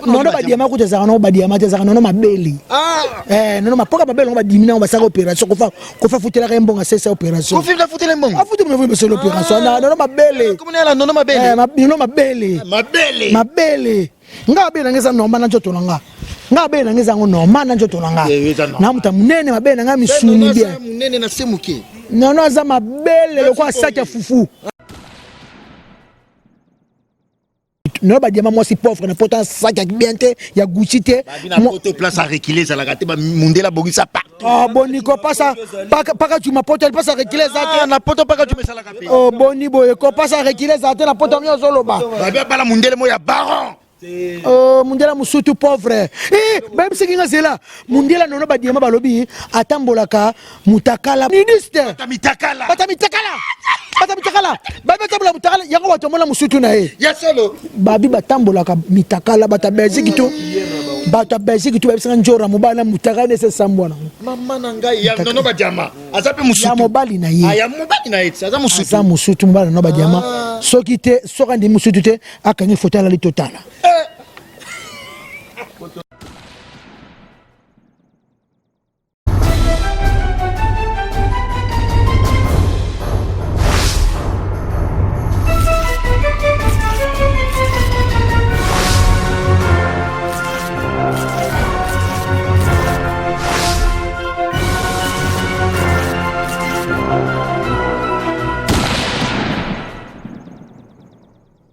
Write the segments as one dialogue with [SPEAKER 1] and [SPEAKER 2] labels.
[SPEAKER 1] Nono badiama kutu ezalaka nango badiama te, ezalaka nono mabele.
[SPEAKER 2] Ah!
[SPEAKER 1] Eh, nono mapoka mabele yango badimi nango basaka opération kofa kofa afutelaka ye mbongo asesa opération.
[SPEAKER 2] Kofi afutela mbongo.
[SPEAKER 1] Afuti mbongo basala opération. Na nono mabele.
[SPEAKER 2] Komona yala nono mabele.
[SPEAKER 1] Eh, nono mabele.
[SPEAKER 2] Mabele.
[SPEAKER 1] Mabele. Nga mabele nanga eza normal na nzoto na nga. Nga mabele nanga eza yango normal na nzoto na nga.
[SPEAKER 2] Eh, eza normal.
[SPEAKER 1] Na moto ya monene mabele na nga misuni bien.
[SPEAKER 2] Monene na se moke.
[SPEAKER 1] Nono aza mabele lokola saki ya fufu. Nono badiama mwasi pauvre na poto saki ya bien te ya Gucci te.
[SPEAKER 2] Babina poto place à reculer ezalaka te, mundela bongisa partout.
[SPEAKER 1] Ah boni ko pasa paka paka chuma poto pasa reculer eza te.
[SPEAKER 2] Ah, na poto paka chuma ezalaka pe.
[SPEAKER 1] Oh boni boye ko pasa reculer eza te na poto nyo zoloba.
[SPEAKER 2] Babi bala mundele mo ya baron.
[SPEAKER 1] Oh mundela musutu pauvre. Eh bayebisaki nga zela mundela nono badiama balobi atambolaka mutakala nudiste.
[SPEAKER 2] Bata mitakala.
[SPEAKER 1] Bata mitakala. Bata mitakala. Babi batambola mutakala yango bato mona musutu na ye.
[SPEAKER 2] Ya solo.
[SPEAKER 1] Babi batambolaka mitakala bata Belgique to. Bato ya Belgique to bayebisaka njora mobali na mutakala nde sambwa nango.
[SPEAKER 2] Mama na ngai ya nono badiama. Aza pe musutu.
[SPEAKER 1] Ya mobali na ye.
[SPEAKER 2] Ah, ya mobali na ye aza musutu.
[SPEAKER 1] Aza musutu mobali na badiama. Soki te soki andi musutu te akangi photo alali totala.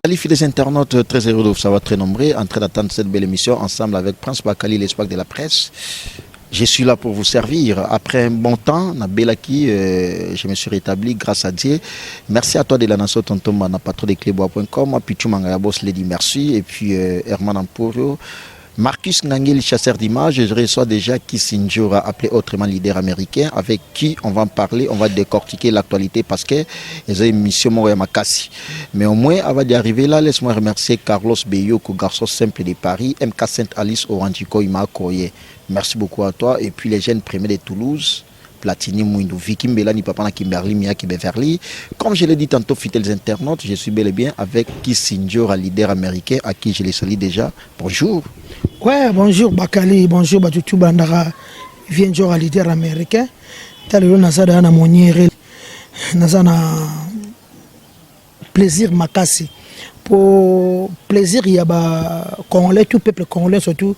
[SPEAKER 2] Salut fidèles internautes, très heureux de vous savoir très nombreux, en train d'attendre cette belle émission ensemble avec Prince Bakali, l'espace de la presse. Je suis là pour vous servir. Après un bon temps, na Belaki, je me suis rétabli grâce à Dieu. Merci à toi de la nation Tonton Mana, patron de cleboa.com, Pichu Mangaya Boss Lady, merci. Et puis Herman Emporio, Marcus Ngangeli, chasseur d'images. Je reçois déjà Kissinjora, appelé autrement leader américain, avec qui on va en parler, on va décortiquer l'actualité parce que ils ont une mission Moria Makassi. Mais au moins, avant d'y arriver là, laisse-moi remercier Carlos Beyoko, garçon simple de Paris, MK Sainte-Alice, Orangico, Ima Koye. Merci beaucoup à toi. Et puis les jeunes premiers de Toulouse, Platini Mwindu, Vicky Mbelani, Papa na Kimberly, Miyaki Beverly. Comme je l'ai dit tantôt, fidèles internautes, je suis bel et bien avec Kissinjora, leader américain, à qui je les salue déjà. Bonjour.
[SPEAKER 1] Ouais, bonjour Bakali, bonjour Batutu Bandara, Vienjora, leader américain. Talelo nazada na moniere, nazana plaisir makasi. Pour plaisir ya ba congolais, tout peuple congolais surtout,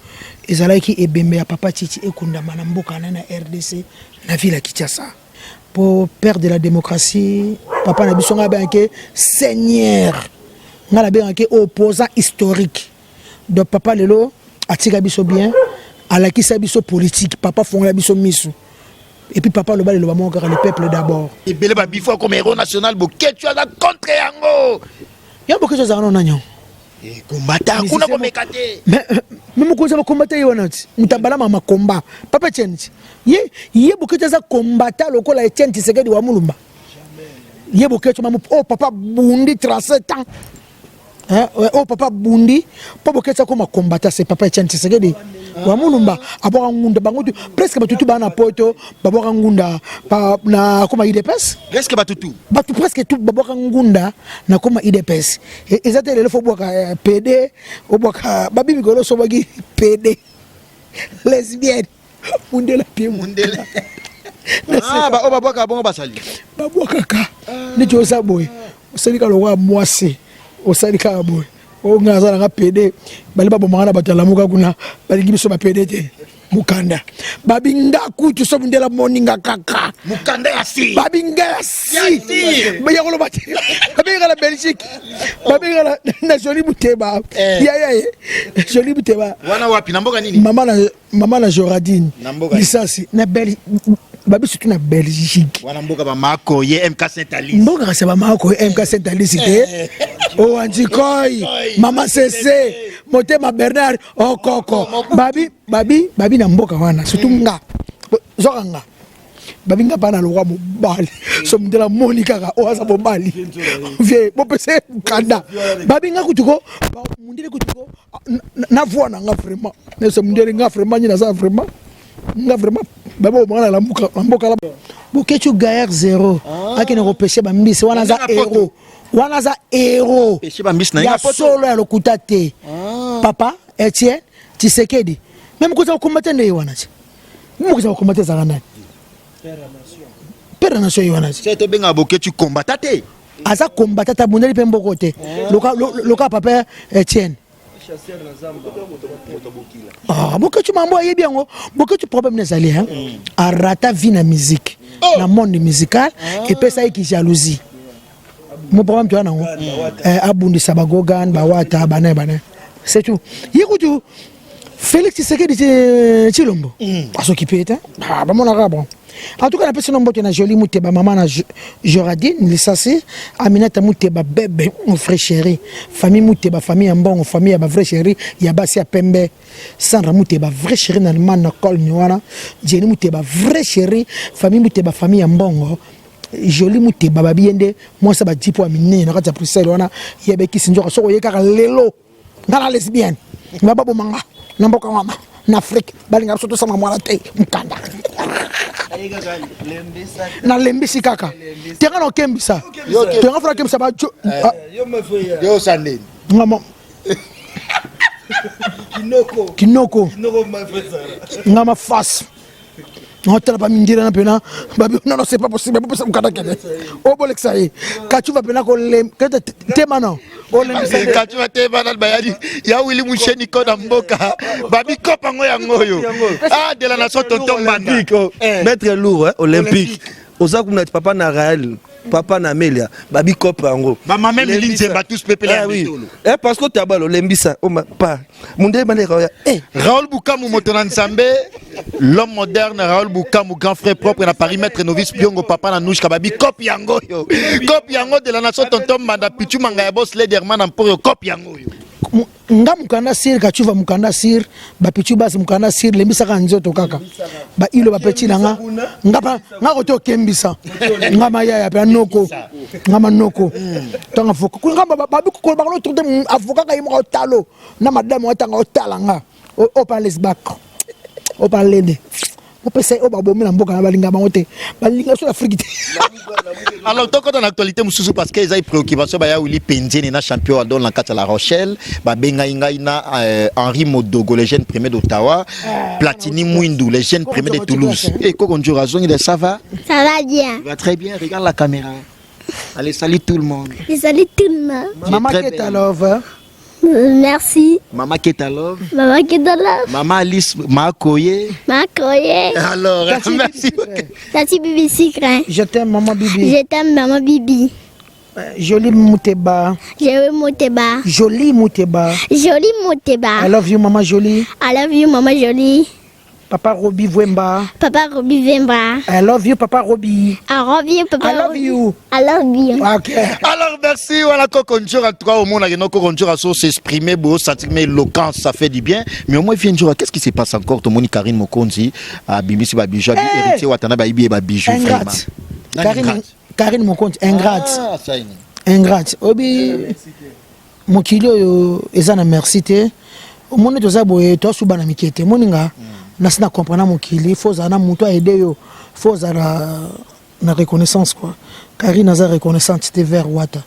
[SPEAKER 1] ezalaki ebembe ya papa Tshitshi ekundama na mboka na na RDC na ville ya Kinshasa. Pour père de la démocratie, papa na biso nga bengake seigneur, nga na bengake opposant historique. Donc papa lelo atika biso bien, alakisa biso politique, papa fongola biso misu. Et puis papa loba loba moko kaka le peuple d'abord.
[SPEAKER 2] Ebele ba bifo comme héros national Boketshu aza contre yango.
[SPEAKER 1] Ya Boketshu aza non nanyo.
[SPEAKER 2] Et combattant kuna ko mekate.
[SPEAKER 1] Mais mais mokonzi ba combattant ye wana ti. Mutabala mama combat. Papa Etienne ti. Ye ye Boketshu aza combattant lokola Etienne Tshisekedi wa Mulumba. Ye Boketshu mamu oh papa bundi 37 ans. Hein, ouais, oh papa bundi po Boketshu akoma combattant c'est papa Etienne Tshisekedi wa Mulumba abwaka ngunda bango tu presque batutu bana poto babwaka ngunda pa na koma IDPS
[SPEAKER 2] presque batutu
[SPEAKER 1] batu presque tout babwaka ngunda na koma IDPS eza te lelo fo bwaka PD obwaka babibi kolo so bwaki PD lesbienne mundela pie
[SPEAKER 2] mundela ah ba babwaka bongo basali
[SPEAKER 1] babwakaka neti oza boye osali kaka lokola mwasi osali kaka boye oyo ngai naza nanga PD bali babomaka na bato ya lamuka kuna balingi biso ba PD te mukanda babinga kutu so mundela moninga kaka
[SPEAKER 2] mukanda ya si
[SPEAKER 1] babinga ya si ya koloba te babengaka na Belgique babengaka na Jolie Muteba ya ya ye Jolie Muteba
[SPEAKER 2] wana wapi na mboka nini
[SPEAKER 1] mama na mama na Joradine lisasi na Belgique babi surtout na Belgique
[SPEAKER 2] wana mboka ba mako ye MK Saint Alice
[SPEAKER 1] mboka kasi ba mako ye MK Saint Alice te Owanjikoi mama Sese Motema Bernard Okoko babi babi babi na mboka wana surtout nga zoka nga babi nga bana lokwa mobali so mundela moni kaka oyo aza mobali vie bopesa ye mokanda babi nga kutuko mundele kutuko na voix na nga vraiment nese mundele nga vraiment nyi naza vraiment nga vraiment babo mwana la mboka la mboka la Boketshu Gaillard zéro akende kopeshe ba mbisi wana aza héros wana aza héros
[SPEAKER 2] Pêcher ba mbisi na ye
[SPEAKER 1] ya
[SPEAKER 2] na poto.
[SPEAKER 1] solo ya lokuta te papa. Etienne Tshisekedi. Mais mokonzi ya kokombate nde ye wana ti. Mokonzi ya kokombate ezalaka nani? Père ya nation ye wana ti.
[SPEAKER 2] Se tobenga Boketshu combattant te.
[SPEAKER 1] Aza combattant te, abundeli mpe mboko te. Loka loka papa Etienne. Ah, Boketshu mambo ayebi yango. Boketshu problème na ezali hein. Arata vie na musique. Na monde musical epesa ye ki jalousie. Mo problème toya nango. Eh, abundisa ba Gogan, ba Wata, bana bana. C'est tout. Ye kutu Félix Tshisekedi Tshilombo azokipe te. Ah, bamonaka bon. En tout cas, napesi no mbote na Jolie Muteba, maman na Joradine Lisasi, Aminata Muteba bebe, mon frère chéri, famille Muteba, famille ya mbongo, famille ya ba vrai chéri, ya basi ya pembe. Sandra Muteba vrai chéri na Allemagne na Köln wana, Jenny Muteba vrai chéri, famille Muteba, famille ya mbongo. Jolie Muteba babi ye nde mwasi ya ba jipo ya minene na kati ya Bruxelles wana, ye abekisi nzoka soki oye kaka lelo nga na lesbienne nga baboma nga na mboka wana na Afrique balinga biso tosala mwana te mokanda nalembisi kaka te nga na okembisa te nga fona kembisa ba
[SPEAKER 2] yo sandeni
[SPEAKER 1] nga kinoko nga ma face otala bamindele na mpena babi non non c'est pas possible bopesa mokanda kende obolekisa ye kacuva mpena tema no
[SPEAKER 2] olembisakacuva tema na bayali ya wili musheni ko na mboka babikopa yango yango oyo ah de la nation tonton mbanda
[SPEAKER 3] maître lourd olympique oza kuna papa na Raël papa na Amelia babi cope yango
[SPEAKER 2] ba mama Emily Nzemba tous pepele ya
[SPEAKER 3] oui. Eh parce que tabalo lembisa o ma pa munde bande ya eh
[SPEAKER 2] Raoul Bukamu moto na Nzambe l'homme moderne Raoul Bukamu grand frère propre na Paris maître novice Piongo papa na Nouchka babi cope yango yo cope yango de la nation tonton Manda Pichu Manga ya boss Lederman Emporio cope yango yo
[SPEAKER 1] Nga mukanda sir kachuva mukanda sir ba pichu basi mukanda sir lembisaka nzoto kaka ba ilo ba petit na nga nga pa nga kote okembisa nga mayaya pe noko nga manoko tanga avocat nga ba ba ko ba ko tourner avocat ka yemo otalo na madame watanga otala nga o pa les bac o pa lende opesa ye oyo babomi na mboka na balinga bango te balinga so na afrique te.
[SPEAKER 2] Alors tokota na actualité mosusu parce que ezali préoccupation baya wili penzeni na champion adol na kati ya La Rochelle babengai ngai na Henri Modogo le jeune premier d'Ottawa Platini Mwindu le jeune premier de Toulouse et Koko Ndjora azongi de ça va?
[SPEAKER 4] Ça va bien.
[SPEAKER 2] Tu vas très bien, regarde la caméra. Allez, salut tout le monde.
[SPEAKER 4] Je salue tout le monde.
[SPEAKER 1] Maman Keta Love.
[SPEAKER 4] Merci.
[SPEAKER 2] Maman Keta Love.
[SPEAKER 4] Maman Keta Love.
[SPEAKER 2] Maman Alice Makoye.
[SPEAKER 4] Makoye.
[SPEAKER 2] Alors,
[SPEAKER 1] Tati
[SPEAKER 2] merci.
[SPEAKER 1] Bibi.
[SPEAKER 4] Tati Bibi Sucre.
[SPEAKER 1] Je t'aime, maman Bibi.
[SPEAKER 4] Je t'aime, maman Bibi.
[SPEAKER 1] Jolie Mouteba.
[SPEAKER 4] Jolie Mouteba.
[SPEAKER 1] Jolie Mouteba.
[SPEAKER 4] Jolie Mouteba.
[SPEAKER 1] I love you, maman Jolie.
[SPEAKER 4] I love you, maman Jolie.
[SPEAKER 1] Papa Roby Vwemba.
[SPEAKER 4] Papa Roby Vwemba.
[SPEAKER 1] I love you, Papa Roby.
[SPEAKER 4] I love you, Papa
[SPEAKER 1] I love you.
[SPEAKER 4] I love you.
[SPEAKER 1] Ok.
[SPEAKER 2] Alors, merci. Voilà, Koko Ndjora, en tout cas, au monde, Koko Ndjora, so s'exprimer, beau, sentir, mais éloquence, ça fait du bien. Mais au moins, vient Ndjora, qu'est-ce qui se passe encore? Tout le monde, Karine Mokonzi, abimisi ba bijou, abi
[SPEAKER 1] Hey!
[SPEAKER 2] héritier Watanabe, ayibi ba bijou, vraiment.
[SPEAKER 1] Ingrate.
[SPEAKER 2] Nani
[SPEAKER 1] Karine,
[SPEAKER 2] ingrate?
[SPEAKER 1] Karine Mokonzi, ingrate.
[SPEAKER 2] Ah, ça y est.
[SPEAKER 1] Ingrate. Obi, mokili oyo eza na merci te. Omoni toza boye, toasuba na mike te. Omoni nga, nasi na comprendre mokili, faut ozala na moto aide yo, faut ozala na reconnaissance quoi. Karine aza reconnaissante te vers Wata.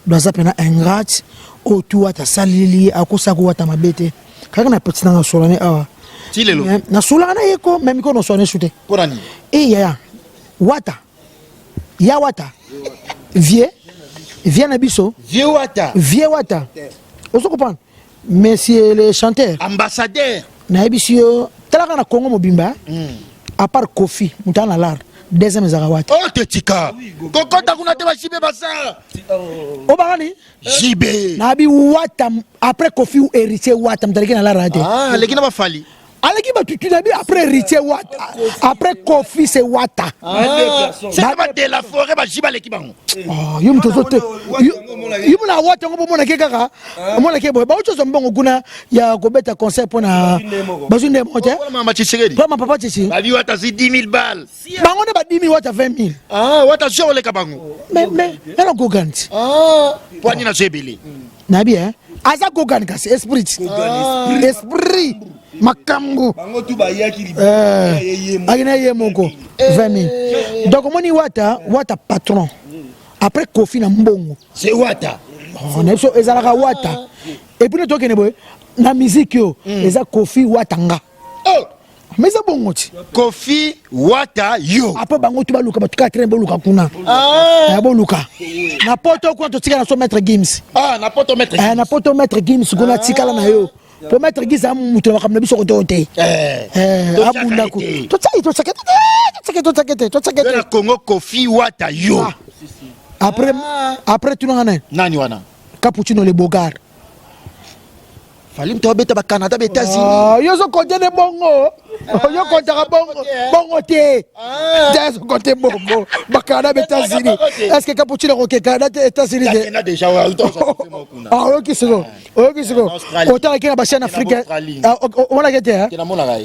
[SPEAKER 1] Donc aza pena ingrate, oyo tu Wata asaleli ye, akosaka Wata mabe te. Karine na petit nanga solane awa.
[SPEAKER 2] Ti lelo.
[SPEAKER 1] Mais na solana na ye ko, mais miko na solane su te.
[SPEAKER 2] Pona nini?
[SPEAKER 1] Eh yaya, Wata. Ya Wata. Vieux, vieux na biso.
[SPEAKER 2] Vieux Wata.
[SPEAKER 1] Vieux Wata. Ozo comprendre? Monsieur le chanteur.
[SPEAKER 2] Ambassadeur.
[SPEAKER 1] Nayebisi yo, talaka na Congo mobimba. À part Kofi, mutu na lar. Deuxième ezaka Wata.
[SPEAKER 2] Oh te tika. Kokota kuna te ba JB bazar.
[SPEAKER 1] Obakani?
[SPEAKER 2] JB.
[SPEAKER 1] Nabi Wata après Kofi ou héritier Wata mutu aleki na lar te.
[SPEAKER 2] Ah, aleki na ba Fally.
[SPEAKER 1] Aleki ba tutu nabi après héritier Wata, après Kofi c'est Wata.
[SPEAKER 2] Ah, c'est ba de la forêt ba JB aleki bango.
[SPEAKER 1] Oh, yo mutu ozo te. Yo yo mona Wata ngo bomona ke kaka. Omona ke boye ba ocho mbongo kuna ya kobeta concert pona bazwi nde moko te.
[SPEAKER 2] Pona mama Tshisekedi.
[SPEAKER 1] Pona papa Tshisekedi.
[SPEAKER 2] Babi Wata zwi 10 000 balles.
[SPEAKER 1] Bango nde ba 10 000 Wata 20 000.
[SPEAKER 2] Ah, Wata zwi oleka bango.
[SPEAKER 1] Mais mais mais Gogan.
[SPEAKER 2] Ah, poani na zwi ebele.
[SPEAKER 1] Nabi hein. Aza Gogan kasi esprit.
[SPEAKER 2] Ah.
[SPEAKER 1] Esprit makambo.
[SPEAKER 3] Bango tu bayaki
[SPEAKER 1] libre. Akina ye moko 20 000. Donc omoni Wata, Wata patron. Après Kofi na mbongo.
[SPEAKER 2] C'est Wata.
[SPEAKER 1] Oh, na biso ezalaka wata et puis tokende boye na musique oyo eza Kofi Wata nga.
[SPEAKER 2] Oh!
[SPEAKER 1] Mais eza bongo ti.
[SPEAKER 2] Kofi Wata yo.
[SPEAKER 1] Après bango tu baluka bato kaka train boluka kuna.
[SPEAKER 2] Ah.
[SPEAKER 1] Eh, boluka. Na poto kuna totika na so Maître Gims.
[SPEAKER 2] Ah, na poto Maître Gims.
[SPEAKER 1] Eh, na poto Maître Gims kuna tikala na yo. Po Maître Gims a mutu na makambo na biso koto te.
[SPEAKER 2] Eh.
[SPEAKER 1] Eh, abunda ku. Totsaki totsaki totsaki totsaki te totsaki te.
[SPEAKER 2] Na Congo Kofi Wata yo.
[SPEAKER 1] Ah. Après après tunanga nani?
[SPEAKER 2] Nani wana?
[SPEAKER 1] Cappuccino le Bogard.
[SPEAKER 2] Fally moto abeta ba Canada ba États-Unis.
[SPEAKER 1] Ah, yo zo compter ne bongo. Yo comptaka bongo bongo te. Te zo compter bongo. Ba Canada ba États-Unis. Est-ce que Cappuccino akoke Canada te États-Unis te?
[SPEAKER 2] Akenda déjà wa uta
[SPEAKER 1] Ah, oyoki siko. Oyoki siko. Otalaki na ba chaîne africaine. Omonaki te hein?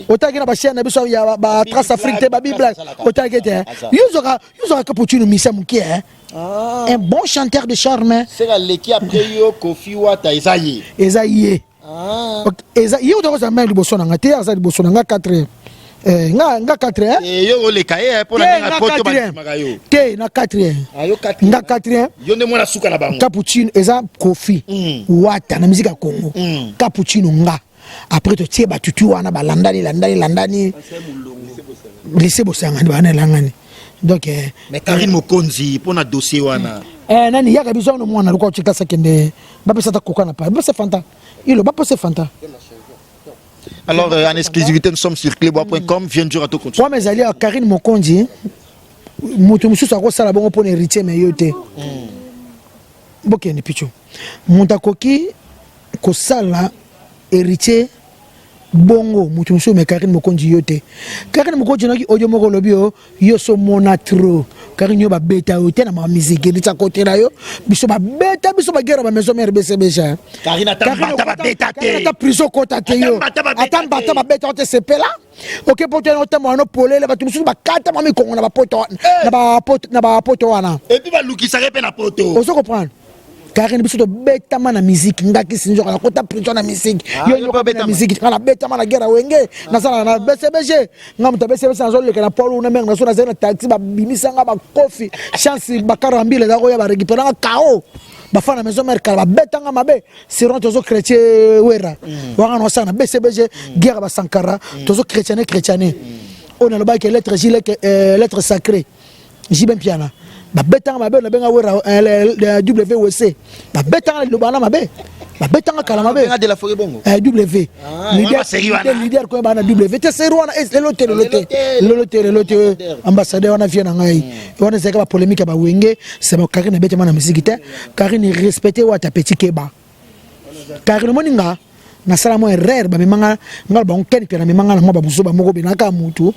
[SPEAKER 1] Otalaki na ba chaîne na biso ya ba Trace Afrique te ba Bible. Otalaki te. Yo zoka yo zoka Cappuccino misa moke hein?
[SPEAKER 2] Ah.
[SPEAKER 1] Un bon chanteur de charme.
[SPEAKER 2] Sera leki après yo Kofi Wata eza ye.
[SPEAKER 1] Eza ye.
[SPEAKER 2] Ah.
[SPEAKER 1] Ok, eza ye oto kozala même liboso na nga te aza liboso na nga 4 eh, nga nga 4 hein?
[SPEAKER 2] Eh, yo oleka ye eh, pona
[SPEAKER 1] Te,
[SPEAKER 2] nga
[SPEAKER 1] nga
[SPEAKER 2] poto
[SPEAKER 1] quatrième.
[SPEAKER 2] bandimaka yo.
[SPEAKER 1] Te na 4
[SPEAKER 2] Ah, yo 4
[SPEAKER 1] nga 4
[SPEAKER 2] Yo nde mwana suka na bango.
[SPEAKER 1] Cappuccino eza Kofi Wata na musique ya Congo. Cappuccino nga. Après totie batutu wana balandani landani landani. Lycée Bosangani bana elangani. Donc eh,
[SPEAKER 2] Mais Karine Mokonzi pona dossier wana.
[SPEAKER 1] eh, nani yaka biso wana mwana lokola otikasa kende bapesa ata koka na pa bapesa fanta ilo bapesa fanta.
[SPEAKER 2] Alors en exclusivité nous sommes sur cleboa.com viens dur à tout continue.
[SPEAKER 1] Wana ezali ya Karine Mokonzi moto mosusu akosala bongo mpona héritier mais yo te. Bokende picho moto akoki kosala héritier bongo moto mosusu mais Karine Mokonzi yo te. Karine Mokonzi naki audio moko olobi yo yo so mona trop Karine yo babeta yo te na ma musique héritier akotela yo biso babeta biso bagera ba maison mère BCBG.
[SPEAKER 2] Karine ata mbata babeta te.
[SPEAKER 1] Karine ata prison kota te yo.
[SPEAKER 2] Ata mbata babeta
[SPEAKER 1] Ata mbata
[SPEAKER 2] te.
[SPEAKER 1] babeta yo te sepela. Oke poto wana otambola no polele bato mosusu bakata mwa mikongo na bapoto wana, na bapoto, na bapoto wana.
[SPEAKER 2] Et puis balukisaka ye mpe na poto.
[SPEAKER 1] Ozo comprendre? Karine biso tobetama na musique ngaki sinzoka nakota prison na musique
[SPEAKER 2] Ah,
[SPEAKER 1] yo
[SPEAKER 2] yo
[SPEAKER 1] nyoka
[SPEAKER 2] obetama.
[SPEAKER 1] na musique nga nabetama na guerre ya wenge nasalaka na BCBG nga moto ya BCBG nazoleka na poids lourd na mère naso nazali na taxi babimisa nga bakofi chance bakara mbila eza koya barécupérer nga KO bafana maison mère kala babetanga mabe sinon tozo chrétien wera wanga nasala na BCBG guerre ya basankara tozo chrétienne chrétienne oyo nalobaki lettre J lettre sacrée JB Mpiana babetanga mabe nabenga wera WWC babetanga liloba wana mabe babetanga kala mabe
[SPEAKER 2] Benga de la forêt bongo.
[SPEAKER 1] W
[SPEAKER 2] Ah,
[SPEAKER 1] leader
[SPEAKER 2] wana baseri wana.
[SPEAKER 1] leader leader koyeba wana W te seri wana eh, lelo te lelo te lelo te lelo te ambassadeur wana vie na ngai wana ezalaka bapolémique ya bawenge c'est bon Karine abetama na musique te Karine respecte wata petit keba Karine omoni nga nasala mwa erreur bamemanga nga bango ken mpe namemanga na mwa babuzoba moko benaka mutu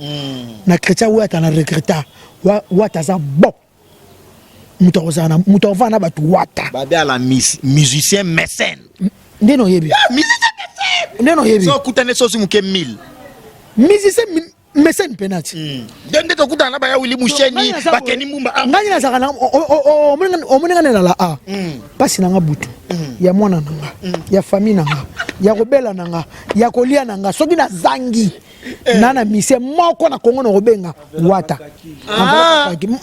[SPEAKER 1] na chrétien wata na regreta wata aza bon moto akozala na moto akovanda na bato wata
[SPEAKER 2] Babe à la musicien mécène.
[SPEAKER 1] nde na oyebi
[SPEAKER 2] Musicien mécène.
[SPEAKER 1] nde na oyebi
[SPEAKER 2] So okutane sosi moke 1000.
[SPEAKER 1] musicien mécène mpe nati
[SPEAKER 2] Nde nde tokutana na baya Willy Musheni, bakeni Mbumba. Ah,
[SPEAKER 1] ngai nazalaka na omoni nga nelala a mpasi na nga butu ya mwana na nga ya famille na nga ya kobela na nga ya kolia na nga soki nazangi na na mise moko na Kongo na kobenga wata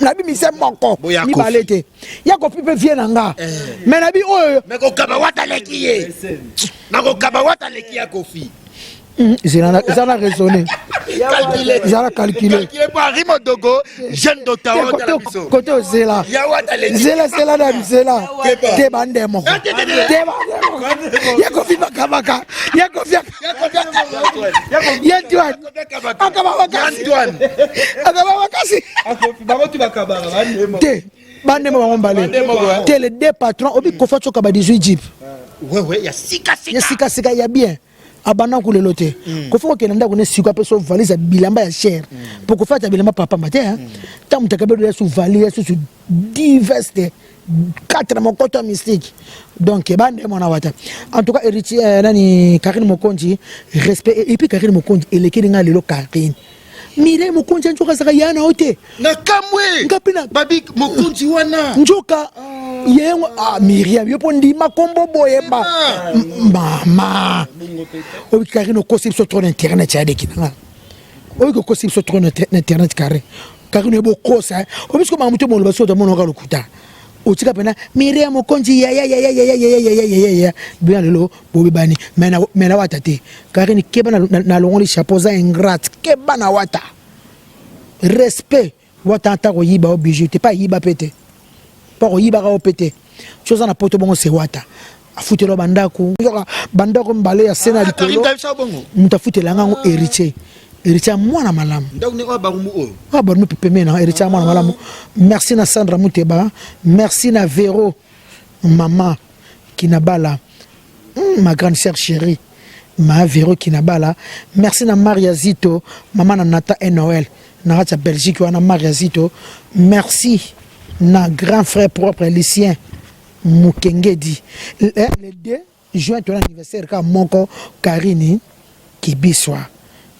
[SPEAKER 1] nabi mise moko
[SPEAKER 2] Boya
[SPEAKER 1] mibale te ya kofi mpe vie na nga mais nabi oyo
[SPEAKER 2] Mais kokaba wata leki ye. Na kokaba wata leki ya Kofi.
[SPEAKER 1] Eza na raisonné
[SPEAKER 2] Calculé.
[SPEAKER 1] eza na calculé
[SPEAKER 2] Calculé pour Henri Modogo, jeune d'Ottawa de la biso.
[SPEAKER 1] kote ozela
[SPEAKER 2] Ya wata leki.
[SPEAKER 1] zela zela na nzela
[SPEAKER 2] Keba.
[SPEAKER 1] te bandemo
[SPEAKER 2] Eh, te, te, te.
[SPEAKER 1] te bandemo ya kofi bakabaka ya kofi ya Antoine akaba makasi
[SPEAKER 2] Antoine.
[SPEAKER 1] akaba makasi
[SPEAKER 3] bango tu bakabaka bandemo
[SPEAKER 1] te bandemo bango mbale te les deux patrons obi kofi atsoka ba 18 jeep
[SPEAKER 2] Ouais ouais, ya sika sika.
[SPEAKER 1] ya sikasika ya bien abanda kulelo te kofi kokende ndako ne siko ape so valise ya bilamba ya cher po kofi ata bilamba papamba te ntango moto akabedo ya su valise ya susu 10 veste 4 mokoto ya mystique donc bande mwana wata en tout cas héritier nani Karine Mokonzi respect et puis Karine Mokonzi elekeli nga lelo Karine Mireille Mokonzi nzoka azalaka ya na yo te
[SPEAKER 2] Na kamwe.
[SPEAKER 1] Nga mpe na-
[SPEAKER 2] Babi Mokonzi wana.
[SPEAKER 1] nzoka yengo ah, Miriam yo mpo ndima kombo boyeba mama oyo Karine okosi biso trop na internet ya deki nanga oyo kokosi biso trop na internet Karine Karine oyebi okosa obi siko makambo te moloba soki otamonaka lokuta Otika pena Miriam Mokonzi ya ya ya ya ya ya ya ya ya ya ya bina lelo bobebani mais na mais na wata te. Karine keba na na longoli chapeau za ingrate keba na wata. Respect wata ata koyiba o bijou te pa yiba pe te. Pa koyibaka o pe te. Ti oza na poto bongo se wata. Afutela bandako. Bandako mbale ya sena likolo. Mutu afutela ngango héritier. Héritier mwana malamu.
[SPEAKER 2] Ndako ne oyo barumbu oyo.
[SPEAKER 1] Ah barumbu pembeni na héritier mwana malamu. Merci na Sandra Muteba, merci na Vero maman Kinabala. Ma grande sœur chérie. Ma Vero Kinabala. Merci na Maria Zito, maman na Nata et Noël. Na kati ya Belgique wana Maria Zito. Merci na grand frère propre Lucien Mukengedi. Le 2 juin ton anniversaire ka moko Karini Kibiswa.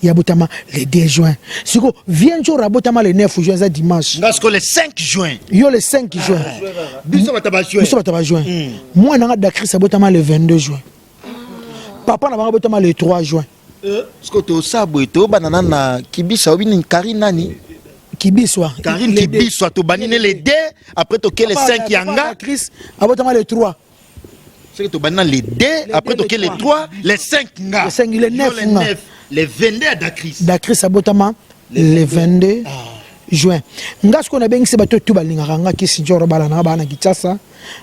[SPEAKER 1] Ya botama le 2 juin. Siko vient jour abotama le 9 juin za dimanche.
[SPEAKER 2] Ngasko le 5 juin.
[SPEAKER 1] Yo le 5 juin.
[SPEAKER 2] Biso bataba juin.
[SPEAKER 1] Biso bataba juin. Moi nanga Dakris abotama le 22 juin. Papa na banga abotama le 3 juin.
[SPEAKER 2] Siko to sabwe to banana na Kibisa obini Karine nani?
[SPEAKER 1] Kibiswa.
[SPEAKER 2] Karine Kibiswa to banine le 2 après to le 5 yanga.
[SPEAKER 1] Chris abotama le 3.
[SPEAKER 2] C'est que tu banina les 2, après tu les 3, les 5 nga.
[SPEAKER 1] Les 5, les 9 nga.
[SPEAKER 2] Les 22 à Dakris.
[SPEAKER 1] Dakris abotama le 22 juin. Nga ce qu'on a bien c'est bateau tout balinga nga Kisinjora bala na bana Kinshasa.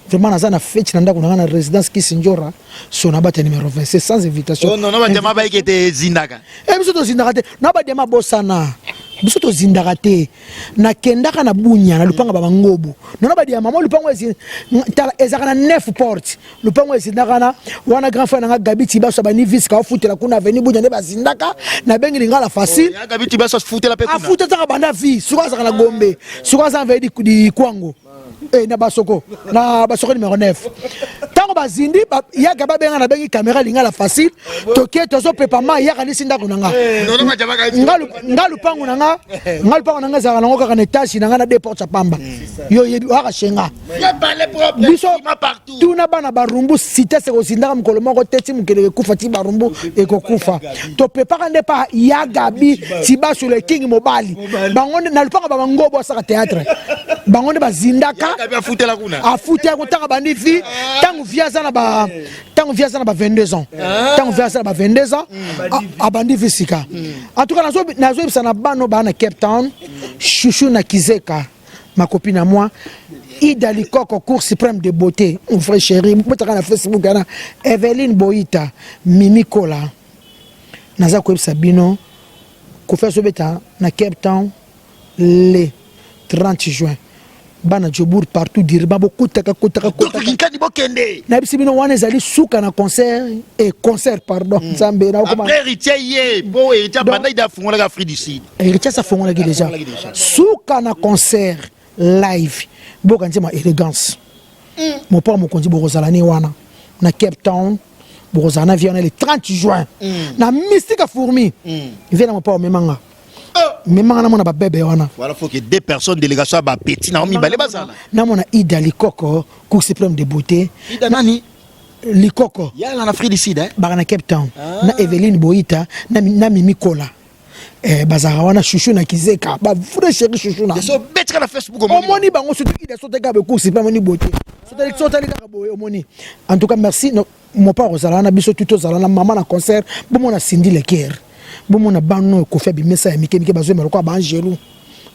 [SPEAKER 1] Vraiment naza na fête na ndako na na résidence Kisinjora so na bata numéro 20, c'est sans invitation.
[SPEAKER 2] Oh non non ba diama ba ikete zindaka.
[SPEAKER 1] Eh biso to zindaka te. Na ba diama bosana. Biso to zindaka te. Na kendaka na bunya na lupanga ba bangobo. Non ba diama mo lupango ezi tala ezaka na 9 portes. Lupango ezindaka na wana grand frère nga Gabi Tibaso ba ni vis ka futela kuna avenue bunya ne bazindaka na bengi lingala facile.
[SPEAKER 2] Oh, ya Gabi Tibaso futela pe kuna.
[SPEAKER 1] Afuta taka banda vie, suka azaka na Gombe, suka aza envoyé di Kwango. Eh, na basoko na basoko numéro 9 tango bazindi yaka babenga na bengi caméra lingala facile toke tozopepa mai yaka nisi ndako na nga nga lupango na nga nga lupango na nga ezalaka nango kaka na etage na nga na deux portes ya pamba yo oyebi oyaka shenga biso tuna bana barumbu cité se kozindaka mokolo moko te ti mokili ekufa ti barumbu ekokufa topepaka nde pa ya Gabi Tibasu le king mobali bango na lupango ba bango bosaka théâtre bango nde bazindaka afutela kotanga bandi vi ntango vi aza na ba ntango vi aza na ba 22 ans ntango vi aza na ba 22 ans abandi vi sika. En tout cas nazoyebisa na bano baa na Cape Town, chouchou na Kizeka, ma copine à moi, Ida Likoko, Cour suprême de beauté, un vrai chéri, botaka na Facebook yana Eveline Boita, Mimi Kola. Naza koyebisa bino Kofi azobeta na Cape Town le 30 juin. Bana Jobourg partout dirba bokutaka kutaka
[SPEAKER 2] kutaka kinkadi bokende.
[SPEAKER 1] Nayebisi bino wana ezali suka na concert et concert pardon Nzambe na
[SPEAKER 2] okoma. Après héritier ye bo héritier banda ida fungolaka Afrique du Sud.
[SPEAKER 1] Héritier sa fungolaki déjà. Suka na concert live boka nzema élégance. Mon père mokonzi bokozala ni wana na Cape Town bokozala na vie wana le 30 juin. Na mystique fourmi. Vie na mon père memanga. Memanga na mona ba bebe wana.
[SPEAKER 2] Voilà, faut que deux personnes délégation ba petit na mibale bazala.
[SPEAKER 1] Na mona Ida Likoko, Cour suprême de beauté.
[SPEAKER 2] Ida nani?
[SPEAKER 1] Likoko.
[SPEAKER 2] Ya na Afrique du Sud hein.
[SPEAKER 1] Baka na Cape Town. Na Eveline Boita, na Mimi Kola. Eh bazaka wana chouchou na Kizeka, ba vrai chéri chouchou na.
[SPEAKER 2] So betika na Facebook
[SPEAKER 1] omoni. Omoni bango surtout Ida soteka be Cour suprême ni beauté. Sotali sotali kaka boye omoni. En tout cas merci no, mon père ozala na biso tout ozala na maman na concert, bomona Cindy Leker. Bomona bano Kofi abimesa ya mike mike bazo lokola ba angelo.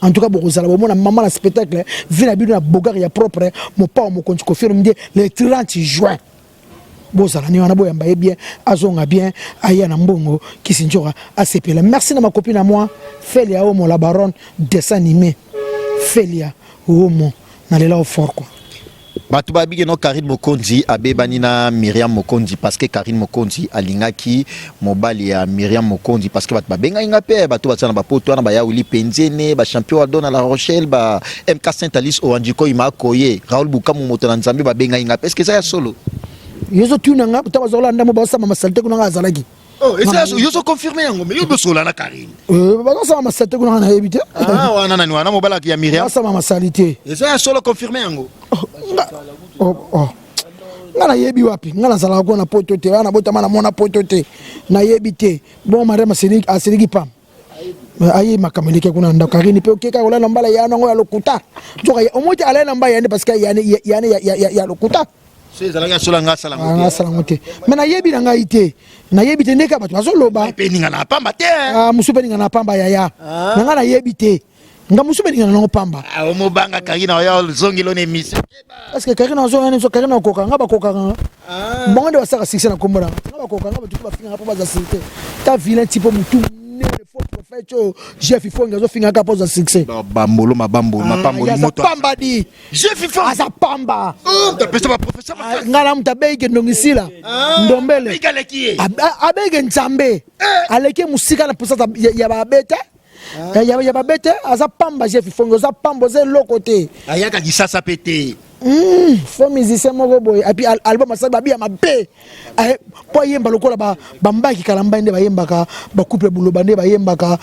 [SPEAKER 1] En tout cas bokozala bomona maman na spectacle vie na bino na bogari ya propre mopao mokonzi Kofi Olomide le 30 juin. Bozala ni wana boyamba ye bien, azonga bien, aya na mbongo Kisinjora asepela. Merci na ma copine à moi Felia Omo la baronne dessin animé. Felia Omo na lela au fort quoi.
[SPEAKER 2] Bato babiki no Karine Mokonzi abebani na Myriam Mokonzi parce que Karine Mokonzi alingaki mobali ya Myriam Mokonzi parce que bato babengaki nga pe bato baza na bapoto wana baya Willy Penzene ba champion wa Dona La Rochelle ba MK Saint Alice Owanjiko Imakoye Raoul Bukamu moto na Nzambe babengaki nga est-ce que ça ya solo?
[SPEAKER 1] Yozo tuna nga ta bazola ndamo ba sama masalte kuna nga azalaki.
[SPEAKER 2] Oh, et ça, yozo confirmer yango mais yo bosola na Karine.
[SPEAKER 1] Bazo sama masalte kuna nga nayebi te.
[SPEAKER 2] Ah, wana nani wana mobala ya Myriam.
[SPEAKER 1] Ba sama masalite.
[SPEAKER 2] Et ça ya solo confirmer yango.
[SPEAKER 1] Oh, nga, oh, oh. Nga nayebi wapi? Nga nazalaka kuna na poto te, wana botama na mona poto te. Nayebi te. Bon, Mariam asiliki pam. Aye makambo eleki kuna na ndako. Karine mpe okeka kolala na mbala ya nango ya lokuta. Nzoka omoi te alali na mbala yane parce que yane yane ya lokuta.
[SPEAKER 2] So ezalaki ya solo, nga asala
[SPEAKER 1] yango te. Asala yango te. Mais nayebi na ngai te. Nayebi te ndeka bato bazoloba.
[SPEAKER 2] Mpe ninga na pamba te.
[SPEAKER 1] Ah, mosusu mpe ninga na pamba yaya. Na ngai nayebi te. Nga mosusu mpe ninga na nango pamba.
[SPEAKER 2] Ah, omobanga Karine oya ozongela na émission.
[SPEAKER 1] Parce que Karine azonga nini so Karine akoka nga bakokaka nga. Bango nde basalaka succès na kombo na nga. Nga bakoka nga bato bafingaka mpo baza succès. Ta vilain tipo mutu monene faux prophète oyo Jeff Ifonge azofingaka mpo aza succès.
[SPEAKER 2] Bambolo mabambo mapamboli
[SPEAKER 1] aza
[SPEAKER 2] moto.
[SPEAKER 1] Pamba di.
[SPEAKER 2] Jeff Ifonge.
[SPEAKER 1] Aza pamba.
[SPEAKER 2] Tapesa ba professeur.
[SPEAKER 1] Nga na moto abeyike ndongisila ndombele.
[SPEAKER 2] Igaleki ye.
[SPEAKER 1] Abeyike Nzambe. Aleki mosika na puissance ya babe te. Ya babe te, aza pamba. Jeff Ifonge oza pamba, oza eloko te.
[SPEAKER 2] Ayaka kisasa pe te.
[SPEAKER 1] Faux musicien moko boye. Et puis album asali babi ya mabe mpo ayemba lokola bambaki kala mbai nde bayembaka, bacouple buloba nde bayembaka,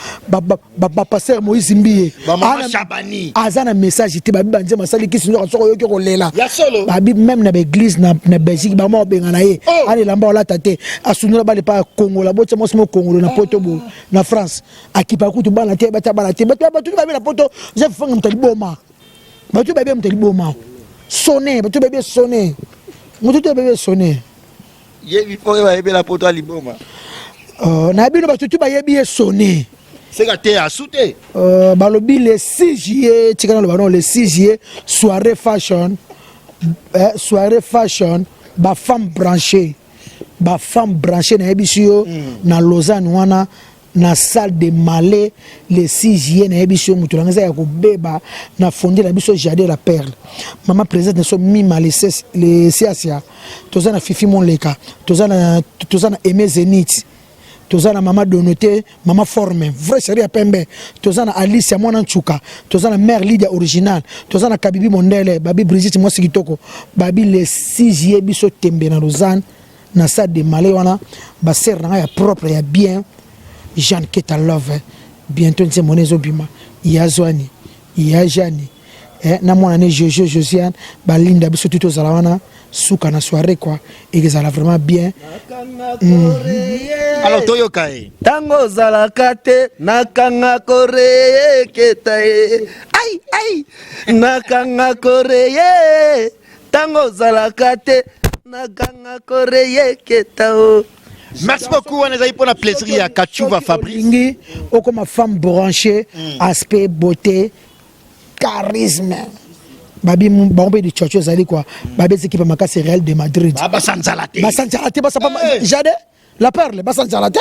[SPEAKER 1] bapasteur Moïse Mbiye.
[SPEAKER 2] Bamama Shabani.
[SPEAKER 1] Aza na message te. Babi banzembo asali kisi nzoka soko oyoki kolela.
[SPEAKER 2] Ya solo.
[SPEAKER 1] Babi même na baeglise na Belgique bama obenga na ye.
[SPEAKER 2] Oh.
[SPEAKER 1] Ana elamba olata te, asundola bale pa kongola botia mwasi mo kongolo na poto boye na France, akipa kutu bana te, batia bana te. Bato bato babi na poto Jeff Fanga moto aliboma, bato babi moto aliboma sone, bato babi sone, moto te babi sone.
[SPEAKER 2] Yebi po bayebela poto aliboma.
[SPEAKER 1] Na bino bato tu bayebi ye sone.
[SPEAKER 2] Seka te asu te.
[SPEAKER 1] Balobi le 6 juillet, tika naloba non, le 6 juillet soirée fashion, soirée fashion, bafemme branchée, bafemme branchée nayebisi yo na Lausanne wana na salle de Malais le 6 juillet. Nayebisi yo moto nanga eza ya kobeba na fonde na biso Jardin la Perle, mama présidente na biso Mima le Siasia, toza na Fifi Monleka, toza na Aimé Zenith, toza na mama Donote, mama Forme, vrai chéri ya pembe, toza na Alice ya mwana Nsuka, toza na mère Lydia original, toza na Kabibi Mondele, babi Brigitte mwasi kitoko. Babi le 6 juillet biso tembe na Lausanne na salle de Malais wana, basere na ngai ya propre ya bien. Jeanne Keta Love, bientôt nzembo wana ezobima ya zwani ya Jani, na mwana ne Jojo Josiane balinda biso tu tozala wana suka na soirée quoi, ekezala vraiment bien.
[SPEAKER 2] Alors toyoka ye.
[SPEAKER 3] Ntango ozalaka te nakanga koreyeketa ye, ai ai, nakanga koreye, ntango ozalaka te nakanga koreyeketa o.
[SPEAKER 2] Merci beaucoup, wana ezali mpona plaisir ya Kachuva Fabrice.
[SPEAKER 1] Olingi okoma femme branchée, aspect beauté, charisme, babi bango mpe dichocho ezali quoi, babi eza ekipe makasi Real de Madrid.
[SPEAKER 2] Basanzala te.
[SPEAKER 1] Basanzala te, basapa Jade la Perle, basanzala te,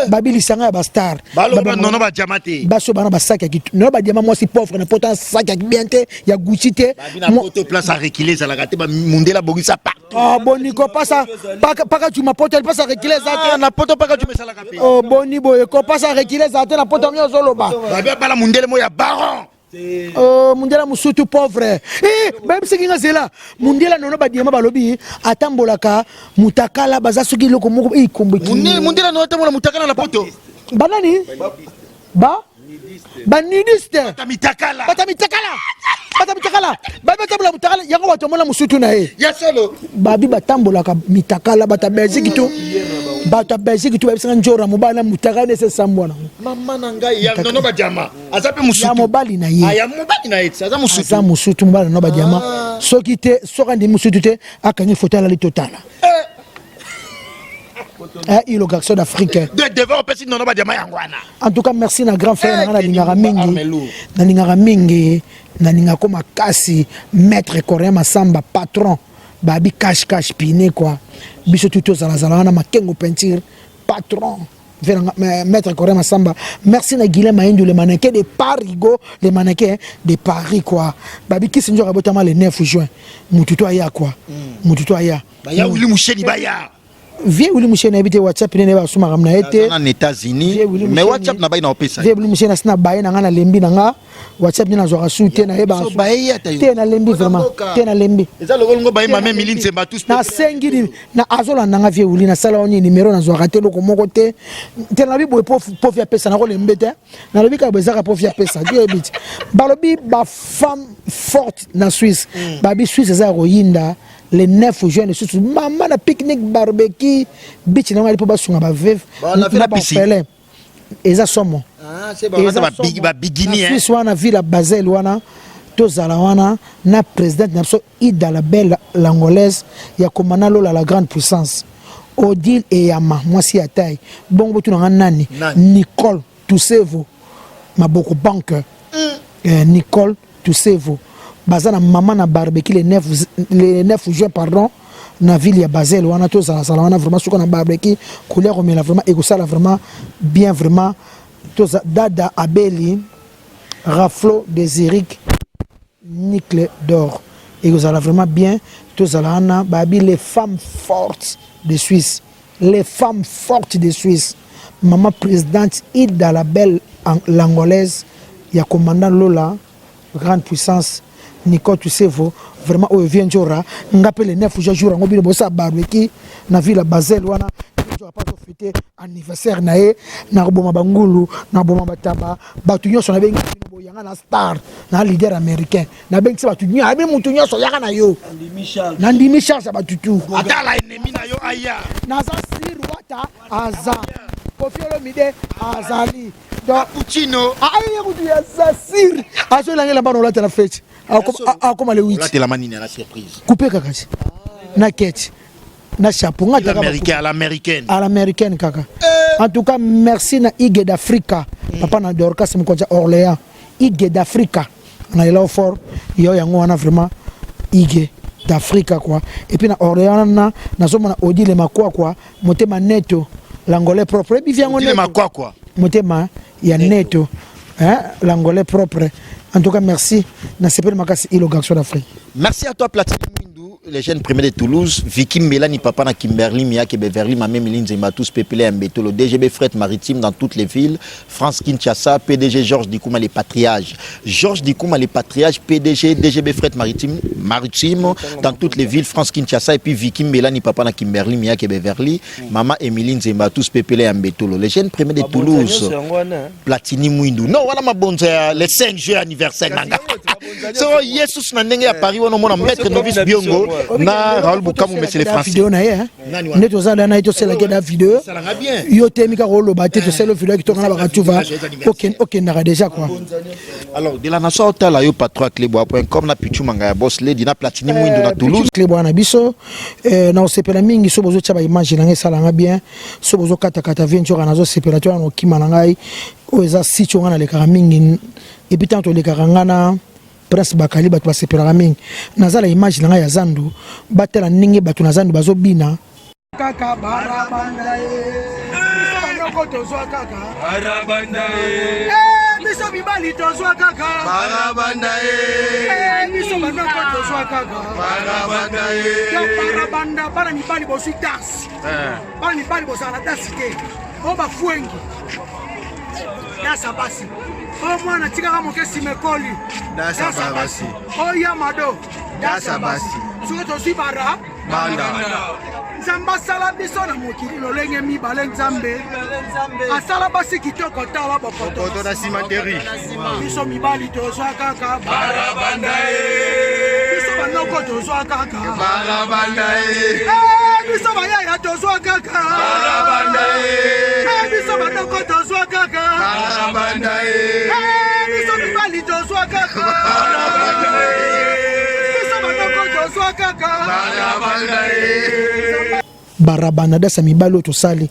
[SPEAKER 1] babi lisanga ya bastar.
[SPEAKER 2] Baloba nono badiama te.
[SPEAKER 1] Baso bana basaki ya kitu nono badiama, mwasi pauvre na poto asaki ya bien te, ya Gucci te.
[SPEAKER 2] Babi na poto place arekile ezalaka te, bamundela bongisa partout.
[SPEAKER 1] Oh, boni kopasa paka cuma poto pasa rekile eza te.
[SPEAKER 2] Ah, na poto paka cuma esalaka pe.
[SPEAKER 1] Oh, boni boye kopasa rekile eza te na poto yango ozoloba.
[SPEAKER 2] Babi abala mundele mo ya baron.
[SPEAKER 1] Oh, mundela mosutu pauvre. Eh, bayebisaki nga zela mundela nono badiama balobi atambolaka mutakala, baza soki eloko moko ikombo.
[SPEAKER 2] Mundela nono atambola mutakala na poto.
[SPEAKER 1] Banani ba banudiste.
[SPEAKER 2] Bata mitakala.
[SPEAKER 1] Bata mitakala, bata mitakala, babi batambola mutakala yango, bato omona mosutu na ye.
[SPEAKER 2] Ya solo.
[SPEAKER 1] Babi batambolaka mitakala, bato ya Belgique to bato ya Belgique to bayebisanga njora mobali na mutakala nde esesambwa nango.
[SPEAKER 2] Mama na ngai, ya nono badiama aza mpe mosutu.
[SPEAKER 1] Ya mobali na ye.
[SPEAKER 2] Ah, ya mobali na ye ti aza
[SPEAKER 1] aza
[SPEAKER 2] mosutu.
[SPEAKER 1] Mosutu mobali na badiama soki te, soki andimi mosutu te, akangi foto alali totala. Eh, ilo garçon d'Afrique.
[SPEAKER 2] De devant opesi nono badiama yango wana.
[SPEAKER 1] En tout cas merci na grand frère nanga nalingaka mingi.
[SPEAKER 2] Armelu.
[SPEAKER 1] Nalingaka mingi, nalingako makasi, maître Coréen Masamba, patron babi cash cash pine quoi, biso tu tozalazala wana makengo peinture, patron maître Coréen Masamba. Merci na Guilhem Maïndu, le mannequin de Paris go, le mannequin de Paris quoi. Babi kisi njoka botama le 9 juin, mutu to aya quoi, mutu to aya.
[SPEAKER 2] Baya Wili Musheni baya.
[SPEAKER 1] Vie Wili Musheni nayebi te WhatsApp nene basumaka na ye te.
[SPEAKER 2] Na États-Unis.
[SPEAKER 1] Vie Willy
[SPEAKER 2] Mais
[SPEAKER 1] Musheni.
[SPEAKER 2] WhatsApp na bai na opesa.
[SPEAKER 1] Vie Wili Musheni asi na baye na nga, nalembi na nga WhatsApp nde nazwaka su te, nayebaka
[SPEAKER 2] So
[SPEAKER 1] su
[SPEAKER 2] baye ye ata yo.
[SPEAKER 1] te, nalembi vraiment te, nalembi.
[SPEAKER 2] Eza lokola ngo baye mame Mili Nzemba tous.
[SPEAKER 1] Nasengi na azolanda nga vie Wili, nasala oni nimero nazwaka te, eloko moko te te, nalobi boye pofi apesa nakolembe te, nalobi kaka boye ezaka pofi apesa ti oyebi ti balobi bafemme forte na Suisse, babi Suisse eza ya koyinda le 9 juin lisusu mama na pique-nique barbecue beach nango ali mpo basunga baveuve
[SPEAKER 2] Ba, la
[SPEAKER 1] na
[SPEAKER 2] piscine.
[SPEAKER 1] baorphelin, eza somo.
[SPEAKER 2] Ah, c'est ba ba bigini
[SPEAKER 1] hein. Suisse wana ville ya Basel wana tozala wana na présidente na biso Ida la belle l'angolaise ya komana Lola la grande puissance. Odile Eyama mwasi ya taille. Bongo botuna nga nani? Nicole Tusevo maboko banque. Eh, Nicole Tusevo baza na mama na barbecue le 9 le 9 juin pardon na ville ya Basel wana tozala zala wana vraiment suka na barbecue kolia komela vraiment ekosala vraiment bien vraiment toza dada abeli Raflo de Zurich Nicle d'or ekozala vraiment bien tozala wana babi les femmes fortes de Suisse les femmes fortes de Suisse maman présidente Ida la belle l'angolaise ya commandant Lola grande puissance Nicole Tusevo vraiment oyo vieux Njora nga pe le 9 juin jour yango bino bosala barbecue na ville ya Basel wana Njora pa fêter anniversaire na ye na koboma bangulu na koboma bataba bato nyonso nabengi bino boyanga na star na leader américain nabengisi bato nyonso ayebi motu nyonso yaka na yo nandimi charge ya bato tu
[SPEAKER 2] atala ennemi na yo aya
[SPEAKER 1] naza sir wata aza Koffi Olomide azali
[SPEAKER 2] Cappuccino
[SPEAKER 1] aye kutu ya zasir azolanga elamba na olatela feti akoma le 8
[SPEAKER 2] olatelama nini na surprise
[SPEAKER 1] coupe kaka ti na keti na chapeau nga
[SPEAKER 2] américain à l'américaine
[SPEAKER 1] à l'américaine kaka eh. En tout cas merci na Ige d'Africa mm. Papa na Dorcas mokonzi ya Orléans Ige d'Africa na lela fort yo yango wana vraiment Ige d'Africa quoi. Et puis na Orléans na nazomona Odile Makwakwa motema neto l'angolais propre ebi yango
[SPEAKER 2] neto Makwakwa
[SPEAKER 1] motema ya neto hein l'angolais propre. En tout cas merci na sepeli makasi ilo garçon d'Afrique.
[SPEAKER 2] Merci à toi Platini Mwindu, les jeunes premiers de Toulouse, Vicky Mélanie Papa na Kimberly Miyake Beverly Mamé Miline Zemba tous Pépélé Mbeto, le DGB Fret Maritime dans toutes les villes, France Kinshasa, PDG Georges Dikouma les Patriages. Georges Dikouma les Patriages, PDG DGB Fret Maritime Maritime dans toutes les villes, France Kinshasa et puis Vicky Mélanie Papa na Kimberly Miyake Beverly, Mama Emiline Zemba tous Pépélé Mbeto, les jeunes premiers de Toulouse. Platini Mwindu. Non, voilà ma bonne les 5 juillet anniversaire nanga. So Yesus na ndenge ya Paris wana mona maître novice Biongo na Raoul Bukamu mais c'est les français.
[SPEAKER 1] Vidéo na ye hein. Nde tozala na ye toselaki da vidéo. Yo temi kaka oloba te tosali vidéo kitoko na bakatuva okendaka déjà quoi.
[SPEAKER 2] Alors de la nation otala yo patron cleboa.com na Pichu Manga ya boss lady na Platini Mwindu na Toulouse.
[SPEAKER 1] Cleboa na biso na osepela mingi so bozotia ba image na ngai esalanga bien so bozokatakata vie nzoka nazosepela to wana okima na ngai oyo eza site oyo ngai nalekaka mingi epuis ntango tolekaka ngai na Prince Bakali bato basepelaka mingi naza na image na ngai ya zandu batala ndenge bato na zandu bazobina kaka barabanda ye biso banoko tozwa kaka
[SPEAKER 5] barabanda ye
[SPEAKER 1] eh, biso mibali tozwa kaka
[SPEAKER 5] barabanda ye
[SPEAKER 1] eh, biso banoko tozwa kaka
[SPEAKER 5] barabanda ye
[SPEAKER 1] barabanda bana mibali bozwi danse eh. Bana mibali bozala na dasi te oyo bafuengi dasa basi oyo mwana tikaka moke nsima ekoli
[SPEAKER 5] dasa basi
[SPEAKER 1] oyo ya mado
[SPEAKER 5] dasa basi
[SPEAKER 1] soki tozwi bara
[SPEAKER 5] banda
[SPEAKER 1] nzambe asala biso na mokili lolenge mibale nzambe asala basi kitoko tala bokoto
[SPEAKER 5] na cimenterie
[SPEAKER 1] biso mibali tozwa kaka
[SPEAKER 5] barabanda ye
[SPEAKER 1] biso banoko tozwa kaka
[SPEAKER 5] barabanda ye
[SPEAKER 1] eh, biso bayaya tozwa kaka
[SPEAKER 5] barabanda ye
[SPEAKER 1] eh, biso banoko tozwa kaka
[SPEAKER 5] barabanda ye
[SPEAKER 1] eh, biso mibali tozwa kaka
[SPEAKER 5] barabanda ye
[SPEAKER 1] biso banoko tozwa kaka
[SPEAKER 5] barabanda ye
[SPEAKER 1] barabanda dasa mibali oyo tosali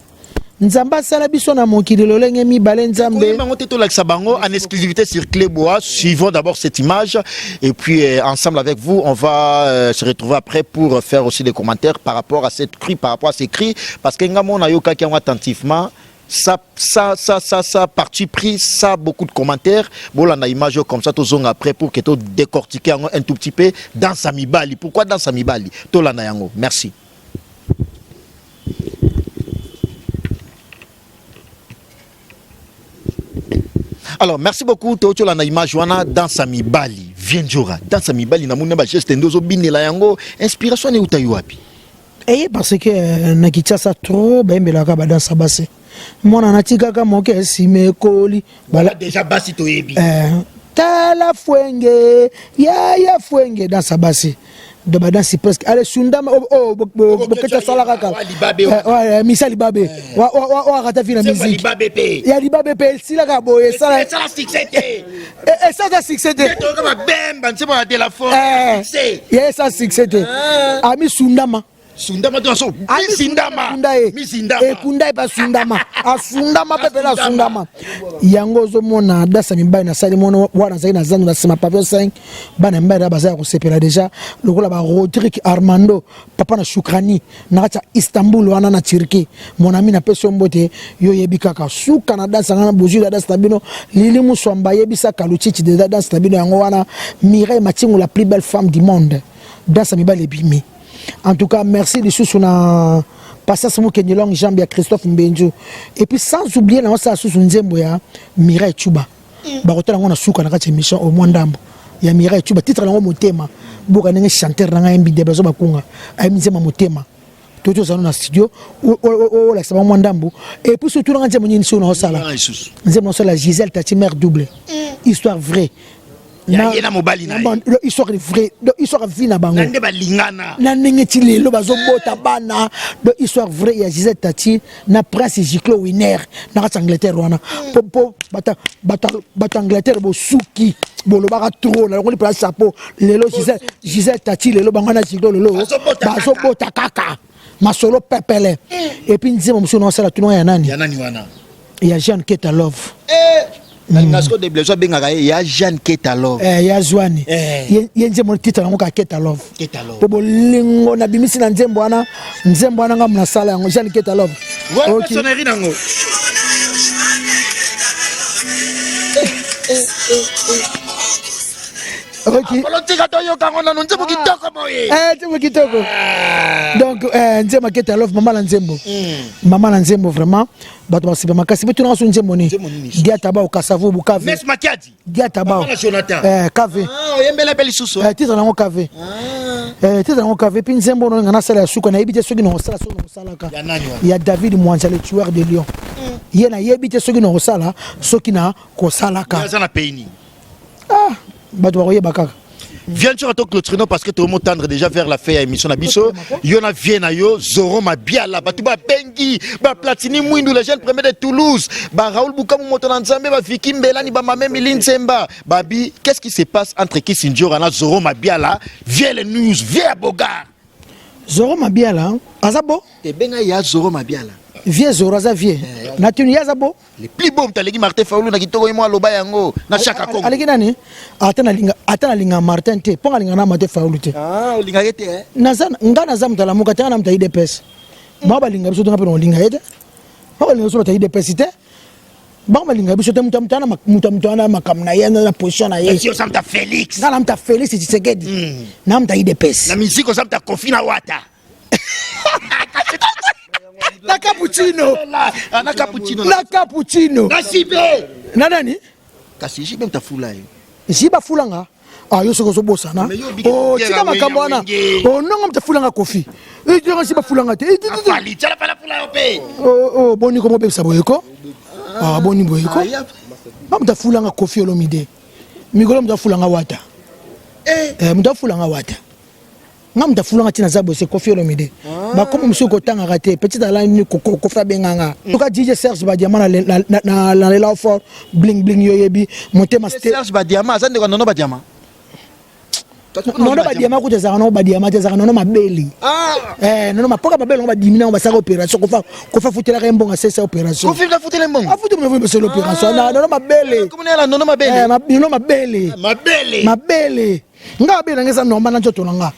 [SPEAKER 1] Nzambe asala biso na mokili lolenge mibale Nzambe.
[SPEAKER 2] Bango te tolakisa bango en exclusivité sur Clébois. Suivons d'abord cette image et puis ensemble avec vous, on va se retrouver après pour faire aussi des commentaires par rapport à cette cri, par rapport à ces cris parce que ngamo na yokaki yango attentivement. Ça, ça, ça, ça, ça, parti pris, ça, beaucoup de commentaires. Bolanda image comme ça, tozonga après pour que to décortiquer un tout petit peu dans sa mibali. Pourquoi dans sa mibali? Tolanda yango. Merci. Alors, merci beaucoup Théo na image wana dans sa mibali. Vienjora, dans sa mibali na mona ba geste ndozo binela yango, inspiration ne uta wapi?
[SPEAKER 1] Eye parce que na Kinshasa trop bayembelaka ba danse basi. Mwana natikaka moke nsima ekoli.
[SPEAKER 2] Bala déjà basi toyebi.
[SPEAKER 1] Tala fuenge, ya ya fuenge danse basi. De badansi presque ale sundama oyo boketa asalaka kala misa libabe oyo akata vi na musique ya libabe mpe esilaka boye esala succès te ya esala succès te amisundama
[SPEAKER 2] sundama to so misindama
[SPEAKER 1] kunda ye ekunda ye mpe asundama asundama mpe mpena asundama yango ozomona dasa mibali nasali mona wana azali na zando na nsima pavio 5 bana mibali na baza ya kosepela deja lokola ba rodrigue armando papa na shukrani na kati ya istanbul wana na turquie mon ami napesi yo mbote yo oyebi kaka suka na danse nga na bozwi la danse na bino lili muswamba ayebisa kaluchichi deja danse na bino yango wana mireille matingu la plus belle femme du monde danse ya mibali ebimi. En tout cas, merci lisusu na Patience Mukendi longue jambe ya Christophe Mbenju. Et puis sans oublier na osala susu nzembo ya Mireille Chuba. Bakotala ngo na suka na kati émission au moins ndambo. Ya Mireille Chuba titre nango motema. Boka ndenge chanteur na ngai mbide bazo bakunga. Ayi nzembo motema. Toto zano na studio olakisa bango mwa ndambo. Et puis surtout na nzembo nini so na osala. Nzembo na osala Gisèle Tati mère double. Histoire vraie.
[SPEAKER 2] Na ye na mobali na ye
[SPEAKER 1] histoire vraie histoire vie na bango
[SPEAKER 2] na nde balingana
[SPEAKER 1] na ndenge ti lelo bazobota bana do histoire vraie ya Gisèle Tati na prince Giclo Winner na kati Angleterre wana po po bata bata bata Angleterre bosuki bolobaka trop na longoli place chapeau lelo Gisèle Gisèle Tati lelo bango na Giclo lelo bazobota kaka masolo pepele et puis nzembo mosusu na osala tuna ya nani
[SPEAKER 2] ya nani wana
[SPEAKER 1] ya Jeanne Keta Love.
[SPEAKER 2] Eh nalinga siko de blaise abengaka ye ya Jeanne Keta Love.
[SPEAKER 1] Eh ya Zwani. Eh. Ye nzembo titre yango ka Keta Love.
[SPEAKER 2] Keta Love.
[SPEAKER 1] Po bolingo na bimisi na nzembo wana nzembo wana nga mna sala yango Jeanne Keta Love.
[SPEAKER 2] Ouais, okay. Sonnerie nango. Eh, eh, eh.
[SPEAKER 1] Ok.
[SPEAKER 2] Tika toyoka ngo nanu nzembo kitoko boye.
[SPEAKER 1] Eh, nzembo kitoko. Donc eh, nzembo aketa love mama na nzembo. Mama na nzembo vraiment bato basepa makasi. Betu na so nzembo ni.
[SPEAKER 2] Nzembo nini?
[SPEAKER 1] Diata bao Kasavu Bukavu.
[SPEAKER 2] Nes Makiadi.
[SPEAKER 1] Diata bao.
[SPEAKER 2] Mama na Jonathan.
[SPEAKER 1] Eh, KV.
[SPEAKER 2] Ah, oyembela pe lisusu.
[SPEAKER 1] Eh, titre nango KV. Eh, titre nango KV puis nzembo no ngana sala ya suka na yebi te soki na osala soki na osalaka.
[SPEAKER 2] Ya nani wana?
[SPEAKER 1] Ya David Mwanza le tueur de lion. Ye na yebi te soki na osala soki na kosalaka.
[SPEAKER 2] Aza na pays nini?
[SPEAKER 1] Ah, bato bakoyeba kaka.
[SPEAKER 2] Viens tu to clôturer parce que tout le tendre déjà vers la fin ya émission na biso. Yo na vie na yo Zoro Mabiala bato ba bengi ba Platini Mwindu le jeune premier de Toulouse ba Raoul Bukamu moto na Nzambe ba Vicky Mbelani ba Mame Mili Nzemba babi qu'est-ce qui se passe entre Kisindjora na Zoro Mabiala viens les news viens à Bogar.
[SPEAKER 1] Zoro Mabiala aza bo?
[SPEAKER 2] Te benga ya Zoro Mabiala.
[SPEAKER 1] Vieux Zoro aza vieux. Na tuni ye aza bo?
[SPEAKER 2] Le plus beau moto aleki Martin Fayulu na kitoko ye mwa aloba yango na Chaka Congo.
[SPEAKER 1] Aleki nani? Ata nalinga ata nalinga Martin te. Mpo alinga na Martin Fayulu te.
[SPEAKER 2] Ah, olinga ye te eh?
[SPEAKER 1] Naza nga naza moto alamuka te nga na moto ya UDPS. Bango balinga biso te nga mpe na olinga ye te. Bango balinga biso bato ya UDPS te. Bango balinga biso te moto moto na moto moto na makambo na ye na position na ye.
[SPEAKER 2] Kasi oza moto ya Felix.
[SPEAKER 1] Nga na moto ya Felix Tshisekedi. Na moto ya UDPS.
[SPEAKER 2] Na musique oza moto ya Koffi na Wata.
[SPEAKER 1] Na cappuccino.
[SPEAKER 2] Ah, na cappuccino.
[SPEAKER 1] Na cappuccino.
[SPEAKER 2] Na jibe.
[SPEAKER 1] Na nani?
[SPEAKER 2] Kasi jibe mtafula yo.
[SPEAKER 1] Jibe afula nga. Ah, yo soki ozobosana.
[SPEAKER 2] Mais yo biki
[SPEAKER 1] Oh,
[SPEAKER 2] bière
[SPEAKER 1] tika
[SPEAKER 2] ya
[SPEAKER 1] makambo wana.
[SPEAKER 2] wenge.
[SPEAKER 1] Oh, nongo mtafula nga Kofi. Eh, tika jibe afula nga te. Eh, ti, ti, ti.
[SPEAKER 2] Afali, tshala pala fula yo pe.
[SPEAKER 1] Oh, oh, boni ko mobebisa boye ko? Ah, boni boye ko?
[SPEAKER 2] Ah, ya.
[SPEAKER 1] Ba mtafula nga Kofi Olomide. Mikolo mtafula nga Wata.
[SPEAKER 2] Eh.
[SPEAKER 1] Eh, mtafula nga Wata. Nga moto afulanga ntina aza boye, c'est Koffi Olomide. Bakoma mosusu kotangaka te, petit alandi ni koko Koffi abenganga. En tout cas DJ Serge Badiama na na na na lela fort bling bling yo yebi motema
[SPEAKER 2] ste Serge Badiama aza ndeko nono Badiama.
[SPEAKER 1] Nono Badiama kuta ezalaka nono Badiama te, ezalaka nono Mabele. Eh nono mapoka Mabele ngo badimi nango basaka opération Kofa Kofa afutelaka ye mbongo asesa opération.
[SPEAKER 2] Kofi afutela mbongo.
[SPEAKER 1] Afutela mbongo basala opération. Na nono Mabele.
[SPEAKER 2] Comment elle nono Mabele?
[SPEAKER 1] Eh nono Mabele.
[SPEAKER 2] Mabele.
[SPEAKER 1] Mabele. Nga mabe na nga eza normal na nzoto na nga.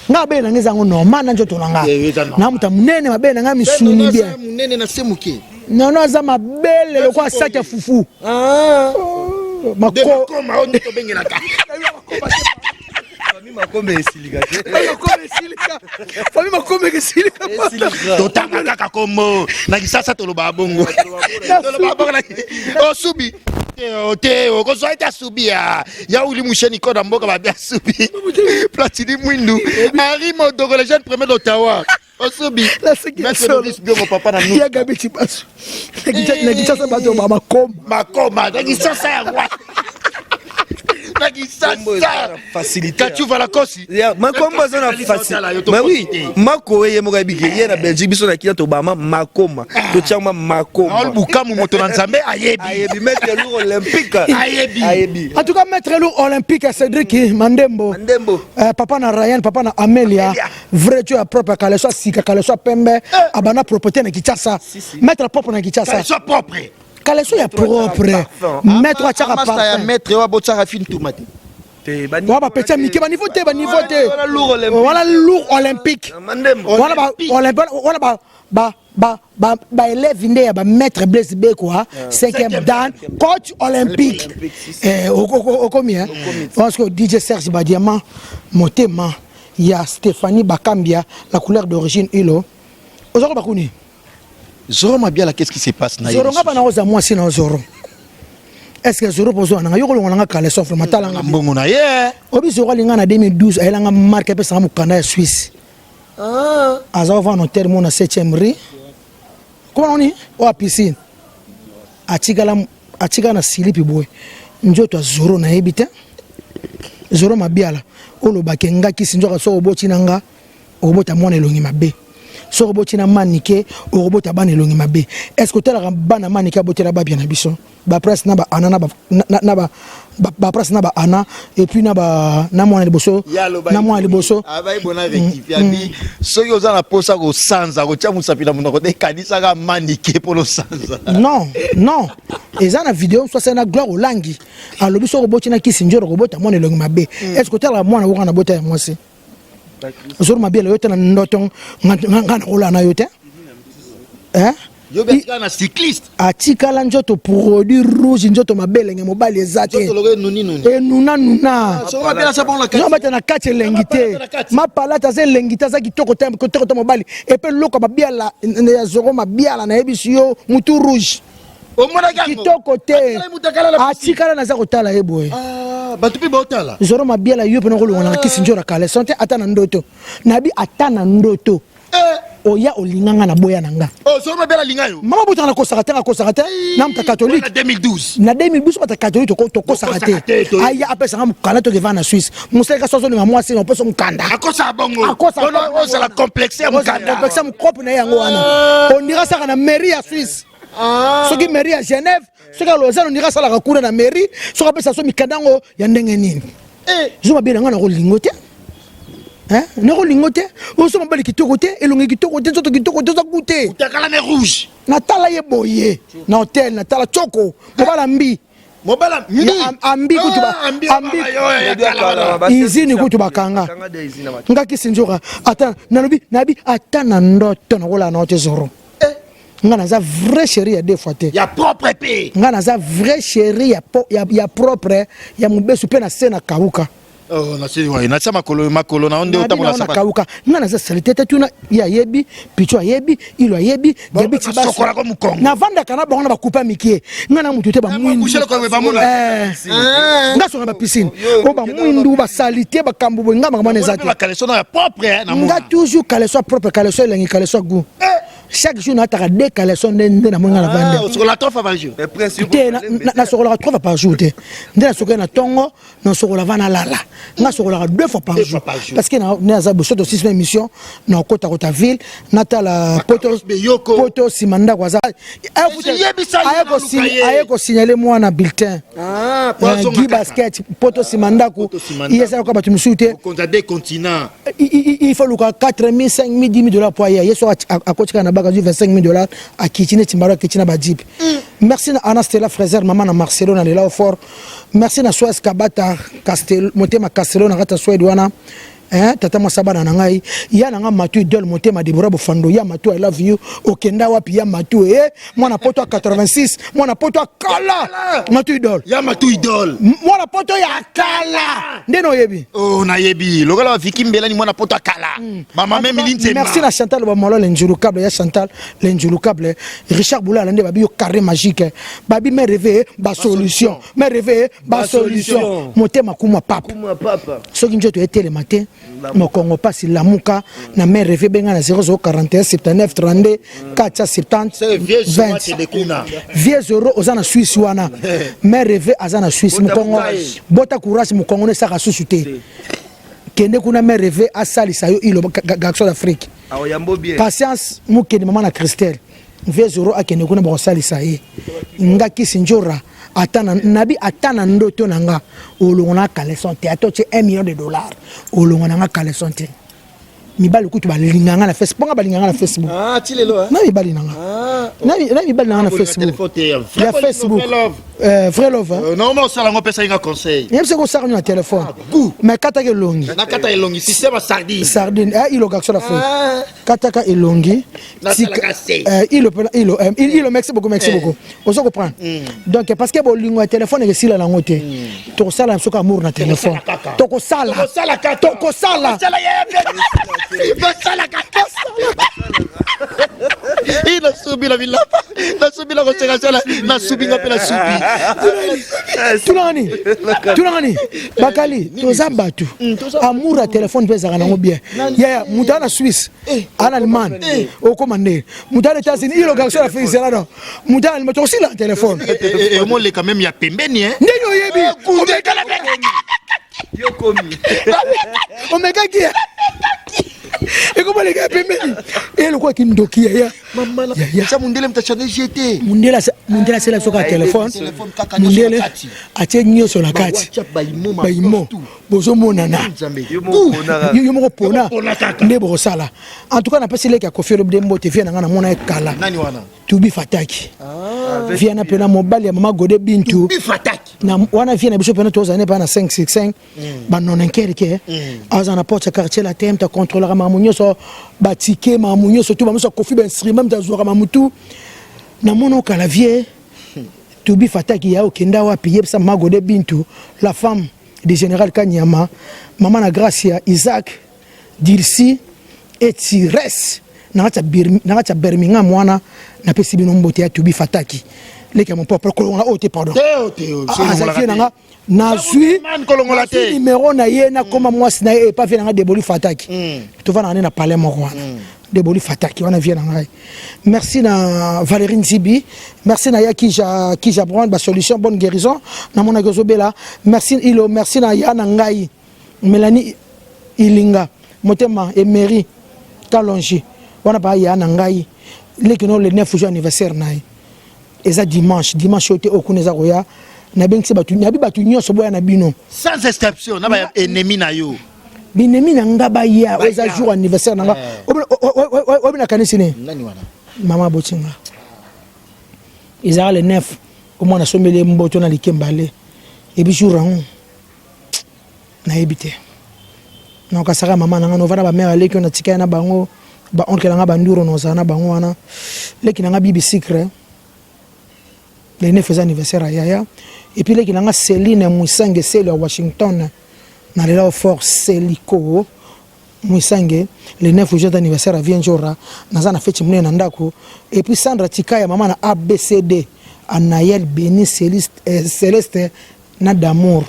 [SPEAKER 1] Nga mabe na nga eza yango normal na nzoto na nga.
[SPEAKER 2] Eh, eza normal.
[SPEAKER 1] Na moto ya monene mabe na nga misuni bien.
[SPEAKER 2] Monene na se moke.
[SPEAKER 1] Non non aza mabele lokola sac ya fufu.
[SPEAKER 2] Ah.
[SPEAKER 1] Oh,
[SPEAKER 2] De makoma oyo nde tobengelaka.
[SPEAKER 3] Famille Makombe esilika te.
[SPEAKER 1] Makombe esilika. Famille Makombe esilika.
[SPEAKER 2] Totanga kaka kombo na Kisasa tolobaka bongo. Tolobaka bongo na osubi. Te te okozwa ete asubi ya ya Willy Musheni koda mboka babi asubi. Platini Mwindu, Henri Modoko le jeune premier d'Ottawa. Osubi. Maître Maurice Biongo papa na nous.
[SPEAKER 1] Ya Gabi Chibasu. Na Kinshasa bato ba makoma.
[SPEAKER 2] Makoma, na Kinshasa ya roi. Na Kinshasa.
[SPEAKER 3] Facilité.
[SPEAKER 2] Kachuva la kosi.
[SPEAKER 3] Makombo aza na facilité. Mais oui, mako ye moko ayebi ke ye na Belgique biso na Kenya tobama makoma. Totiama makoma.
[SPEAKER 2] Raoul Bukamu moto na Nzambe ayebi.
[SPEAKER 3] Ayebi maître lourd olympique.
[SPEAKER 2] Ayebi.
[SPEAKER 3] Ayebi.
[SPEAKER 1] En tout cas, maître lourd olympique Cédric Mandembo.
[SPEAKER 3] Mandembo.
[SPEAKER 1] Papa na Ryan, papa na Amelia.
[SPEAKER 3] Amelia.
[SPEAKER 1] Vrai tu propre kaleso sika kaleso pembe abana propreté na Kinshasa. Maître propre na Kinshasa.
[SPEAKER 2] Soit propre.
[SPEAKER 1] Kaleso ya propre. Maître atiaka
[SPEAKER 2] Master ya
[SPEAKER 1] parfum.
[SPEAKER 2] maître wa botsaka fin tomate.
[SPEAKER 1] Wa ba petit mike ba niveau te ba niveau te.
[SPEAKER 3] Wana lourd olympique.
[SPEAKER 1] Wana lourd olympique.
[SPEAKER 3] Mandembo.
[SPEAKER 1] Wana ba olympique wana ba ba ba ba ba élève nde ya ba maître Blaise Bekwa, cinquième dan, coach olympique. Eh okomi hein. Parce que DJ Serge Badiama motema ya Stéphanie Bakambia la couleur d'origine ilo. Ozoko bakuni.
[SPEAKER 2] Zoro Mabiala, qu'est-ce qui se passe na ye?
[SPEAKER 1] Zoro nga bana oza mwasi na Zoro. Est-ce que Zoro pozo nanga yoko longo nanga kale sauf matala nga.
[SPEAKER 2] Mbongo na ye.
[SPEAKER 1] Obi Zoro alinga na 2012 ayelanga marque apesanga mokanda ya Suisse. Aza ovanda hotel mo na 7e rue. Comment on dit? Oyo piscine. Atikala atikala na silipi boye. Nzoto ya Zoro nayebi te. Zoro Mabiala olobaki nga kisi nzoka soki oboti na nga okobota mwana elongi mabe. Soki oboti na manike okobota bana elongi mabe. Est-ce que otalaka bana manike abotela babia na biso? Ba prince na ba ana na ba na ba ba prince na ba ana et puis na ba na mwana liboso na mwana liboso
[SPEAKER 2] abai bona rectifier abi soki oza na posa kosanza kotia mosapi na monoko te ekanisaka manike mpo losanza.
[SPEAKER 1] Non non, eza na video mosusu asali na Gloire Olangi, alobi soki oboti na kisi nzoro okobota mwana elongi mabe. Est ce que otalaka mwana okoka na bota ya mwasi Zoro Mabiala yo te na ndoto nga na kolala na yo te eh?
[SPEAKER 2] Yo be atikala na cycliste.
[SPEAKER 1] Atikala nzoto produit rouge, nzoto mabe, elenge mobali eza te.
[SPEAKER 2] Nzoto lokola enuni nuni.
[SPEAKER 1] Enuna nuna.
[SPEAKER 2] Soki Mabiala aza bongo na kati.
[SPEAKER 1] Non, bata na kati elengi te. Mapalata aza elengi te, aza kitoko te, kitoko te mobali. Epe eloko ya Mabiala ya Zoro Mabiala nayebisi yo mutu rouge.
[SPEAKER 2] Omonaki yango?
[SPEAKER 1] Kitoko te.
[SPEAKER 2] Atikala mutakala na piscine.
[SPEAKER 1] Atikala naza kotala ye boye.
[SPEAKER 2] Ah, bato mpe baotala.
[SPEAKER 1] Zoro Mabiala yo pena kolongola na kisi nzora caleçon te ata na ndoto. Nabi ata na ndoto. Oya olinga nga na boya na nga.
[SPEAKER 2] Oh, Zoro Mabiala alinga yo.
[SPEAKER 1] Mama botanga na kosaka te, na kosaka te, na muta catholique.
[SPEAKER 2] Na 2012.
[SPEAKER 1] Na 2012 bata catholique tokosaka te.
[SPEAKER 2] Tokosaka te,
[SPEAKER 1] Aya apesa nga mukanda tokeva na Suisse. Musala ka sozo linga mwasi na opesa mukanda.
[SPEAKER 2] Akosa bongo.
[SPEAKER 1] Akosa
[SPEAKER 2] Ono
[SPEAKER 1] bongo.
[SPEAKER 2] ozala complexe ya
[SPEAKER 1] Ozala
[SPEAKER 2] mukanda.
[SPEAKER 1] complexe ya mukope na ye yango wana. On dira saka na mairie ya Suisse. Soki mairie ya Genève, soki ya Lausanne, on dira salaka kuna na mairie, soki apesa so mikanda yango ya ndenge nini. Zoro Mabiala nga na kolingo te. Hein? Na kolingo te. Oso mobali kitoko te, elongi kitoko te, nzoto kitoko te, oza goûter.
[SPEAKER 2] Utakala ne rouge.
[SPEAKER 1] Natala ye boye na hotel, natala choko, mobala mbi.
[SPEAKER 2] Mobala mbi.
[SPEAKER 1] Ya, ambi kutu ba,
[SPEAKER 2] Ah, ambi,
[SPEAKER 1] ambi.
[SPEAKER 2] ba, yo, ya, ya, kala wana.
[SPEAKER 1] Izini kutu bakanga. Nga kisi nzoka, ata nalobi, nabi ata na ndoto nakolala na hotel Zoro. Nga naza vrai chéri ya deux fois te.
[SPEAKER 2] Ya propre pe.
[SPEAKER 1] Nga naza vrai chéri ya po, ya, ya propre ya mobesu pe na se na kauka.
[SPEAKER 2] Oh, na se wa, na se makolo, makolo na onde
[SPEAKER 1] Nabi
[SPEAKER 2] otambola
[SPEAKER 1] na
[SPEAKER 2] sapato.
[SPEAKER 1] kauka. Nga naza saleté te tuna ya yebi, picho ayebi, ilo ayebi,
[SPEAKER 2] Bon,
[SPEAKER 1] Gabi
[SPEAKER 2] ba
[SPEAKER 1] Tshibasa.
[SPEAKER 2] sokola ko mukongo.
[SPEAKER 1] Na vandaka na bango na ba coupe mikie. Nga na mutu te ba
[SPEAKER 2] Eh,
[SPEAKER 1] mwindu.
[SPEAKER 2] ba boucher ko ba mona.
[SPEAKER 1] Eh. Nga sokola ba piscine. O ba mwindu, ba saleté, ba kambu bo nga makambo na eza te.
[SPEAKER 2] Ba caleçon na ya propre, hein, na mona.
[SPEAKER 1] Nga toujours caleçon propre, caleçon elengi, caleçon goût. Chaque jour nataka deux caleçons nde nde na moni nga na vande.
[SPEAKER 2] Ah, osokola 3 fois par jour.
[SPEAKER 3] Mais prince, yo
[SPEAKER 1] Te,
[SPEAKER 3] ko
[SPEAKER 1] na sokolaka 3 fois par jour te. Nde na sokola na tongo, na sokolaka va na lala. Nga sokolaka 2 fois par
[SPEAKER 2] Deux
[SPEAKER 1] jour.
[SPEAKER 2] fois par jour.
[SPEAKER 1] Parce que na na za bosoto six émission na kota kota ville, natala poto
[SPEAKER 2] Beyoko.
[SPEAKER 1] poto simanda kwa za.
[SPEAKER 2] Yebisa ye
[SPEAKER 1] Aye
[SPEAKER 2] na
[SPEAKER 1] ko
[SPEAKER 2] luka ye.
[SPEAKER 1] aye ko signaler moi na bulletin.
[SPEAKER 2] Ah, po azonga
[SPEAKER 1] Guy
[SPEAKER 2] kaka.
[SPEAKER 1] Basket poto simandako.
[SPEAKER 2] Poto Simandako.
[SPEAKER 1] Iye sala kwa bato misusu te.
[SPEAKER 2] Mokonzi ya deux continents.
[SPEAKER 1] Il faut luka 4 000, 5 000, 10 000 $ pour ayer. Yeso akotika na baka 25 000 $ a kitine timbaro kitine ba jeep. Merci na Anna Stella Fraser, maman na Marcelo na Lela Fort. Merci na Suez Kabata Castel Motema Castelo na kata Suède wana. Hein, tata mwasa bana na ngai. Ya na nga Matu Idol Motema Deborah Bofando ya Matu I love you. Okenda wapi ya Matu eh mwana poto ya 86, mwana poto ya kala. Matu Idol.
[SPEAKER 2] Ya Matu Idol.
[SPEAKER 1] Mwana poto ya kala. Nde no yebi.
[SPEAKER 2] Oh, nayebi. Lokola ba Vicky Mbelani mwana poto ya kala. Mama meme Linzema.
[SPEAKER 1] Merci na Chantal Bamolo l'Njulu câble ya Chantal l'Njulu câble. Richard Boulala nde babi yo carré magique. Babi me rêver ba solution. Me rêver ba solution. Motema kumwa papa.
[SPEAKER 3] Kumwa papa.
[SPEAKER 1] Soki njoto etelema te. Mokongo pasi, lamuka na mare reve, benga na 0041 79 32 470 20. Vieux Zoro, oza na Suisse wana, mare reve aza na Suisse. Mokongo, bota courage, mokongo no esaka susu te. Kende kuna, mare reve asalisa yo. Ilo garçon d'Afrique, Patience Mokende, mama na Christelle, vieux Zoro akende kuna, bakosalisa ye. Nga Kisi Njora, ata nabi, ata na ndoto na nga, olongo na caleçon te. Ata otie 1 million de dollars, olongo na nga caleçon te. Mibali kutu balinga nga na Facebook, mponga balinga nga na Facebook.
[SPEAKER 2] Ah, ti lelo?
[SPEAKER 1] Na mibali na nga, na mibali na nga na Facebook ya Facebook, vrai love.
[SPEAKER 2] Normal, osala yango, opesaki nga conseil.
[SPEAKER 1] Yebi soki osaka na telefone, mais kataka elongi.
[SPEAKER 2] Nakata elongi, système ya sardine.
[SPEAKER 1] Sardine, ilo garçon d'Afrique, kataka elongi. Ilo, ilo, ilo, merci beaucoup, merci beaucoup. Ozo comprendre? Donc parce que bolingo ya telefone ekesila nango te. Tokosala soki amour na telefone, tokosala, tokosala.
[SPEAKER 2] Nasubi na bilamba, nasubi na koseka sala, nasubi nga mpe nasubi.
[SPEAKER 1] Tunangani, tunangani, bakali, toza bato. Amour ya telefone mpe ezalaka nango bien. Yaya, moto aza na Suisse, aza na Allemagne, okóma nde moto aza na États-Unis, ilo garçon ya Afrique, zela no moto aza na Allemagne, tokosila na telefone.
[SPEAKER 2] Omoleka même ya pembeni.
[SPEAKER 1] Ndenge oyebi omekaki, ekomaleka ya pembeni, elokola kindoki, yaya.
[SPEAKER 2] Eza mundele mutachane jete.
[SPEAKER 1] Mundele asala biso kaka telefone, mundele atie nyonso na kati, baimo bozomonana, yo moko pona nde bokosala. En tout cas, napesi leki ya Kofi Olobi de mbote, vie na ngai, namona ekala. Tubi Fataki, vie na mpena mobali ya mama Gode Bintu wana, vie na biso mpena tozala ne mpa na 565 banonenkerke, aza na porte ya Quartier Latin, ta contrôlaka makambo nyonso, batike, makambo nyonso tu, bamoso akofi, bainstrument, moto azwaka mamutu. Namona okala, vie Tubi Fataki ya okenda wapi? Yebisa mama Gode Bintu, la femme du général Kanyama, mama na Gracia, Isaac, Dirsi et Tires na kati ya Birmingham wana. Napesi bino mbote ya Tubi Fataki, leki ya mopapa. Kolongola oyo te, pardon, azali vie na nga. Nazwi numéro na ye, nakoma mwasi na ye epa vie na nga Deboli Fataki. Tovandaka nde na palais moko wana. Deboli Fataki wana, vie na ngai. Merci na Valérie Nzibi, merci na ya Kija, Kija Brand, basolution, bonne guérison, namonaki ozobela. Merci ilo, merci na ya na ngai Mélanie Ilinga, motema Emery Kalongi wana, baya ya na ngai leki no. Le 9 juin, anniversaire na ye eza dimanche, dimanche oyo te, oyo kuna eza koya. Nabengisi bato, nayebi bato nyonso, boya na bino.
[SPEAKER 2] Sans exception, na baennemi na yo.
[SPEAKER 1] Binemi na nga baya, oyo eza jour anniversaire na nga. Oyebi nakanisi nini? Mama abotinga, ezalaka le 9, omwana asombeli ye mboto na likembale. Ebi jour yango nayebi te, nakasaka mama na nga, novanda bamare aleki oyo natika ye na bango, baoncle na nga banduro, nozala na bango wana. Leki na nga Bibi Sicre, le 9 eza anniversaire ya yaya. Et puis leki na nga Celine Mwisange, Selo ya Washington, nalela fort Seliko Mwisange. Le 9 juin anniversaire ya Vienjora, naza na feti monene na ndako. Et puis Sandra Tikaya, mama na ABCD, Anayel, Beni, Celeste, Celeste na Damour,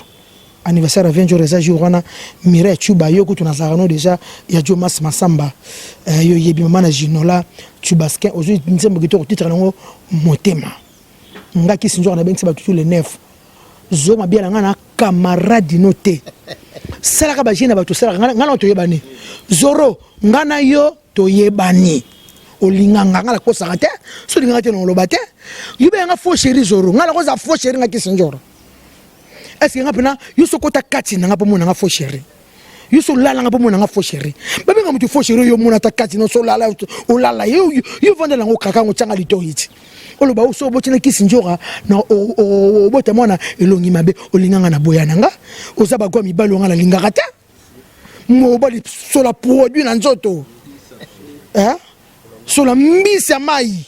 [SPEAKER 1] anniversaire ya Vienjora eza jour wana. Mireille Chuba, yo kutu nazalaka no déjà ya Jomas Masamba, yo yebi mama na Ginola Chubaskin. Ozwi nzembo kitoko, titre nango Motema nga Kisi Nzoka. Nabengisi bato tous le 9. Zoma bia na nga na camarade no te, salaka baje na bato, osalaka nga na toyebani. Zoro, nga na yo toyebani, olinganga nga, nakosaka te. So olinganga te, na te, yo beyanga faux chéri. Zoro, nga nakoza faux chéri? Nga Kisi Nzoro, est ce que nga mpena yo so okota kati na nga mpo mona nga faux chéri? Yo so olalanga mpo mona nga faux chéri? Babenga motu faux chéri, yo mona ata kati no so olala, olala yo, yo vandela yango kaka yango, tianga litoi ti oloba so obotina Kisi Nzora na obota mwana elongi mabe. Olinganga na boya na nga, oza bagwa mibali onga nalingaka te. Mobali sola produit na nzoto, eh? Sola mbisi ya mai.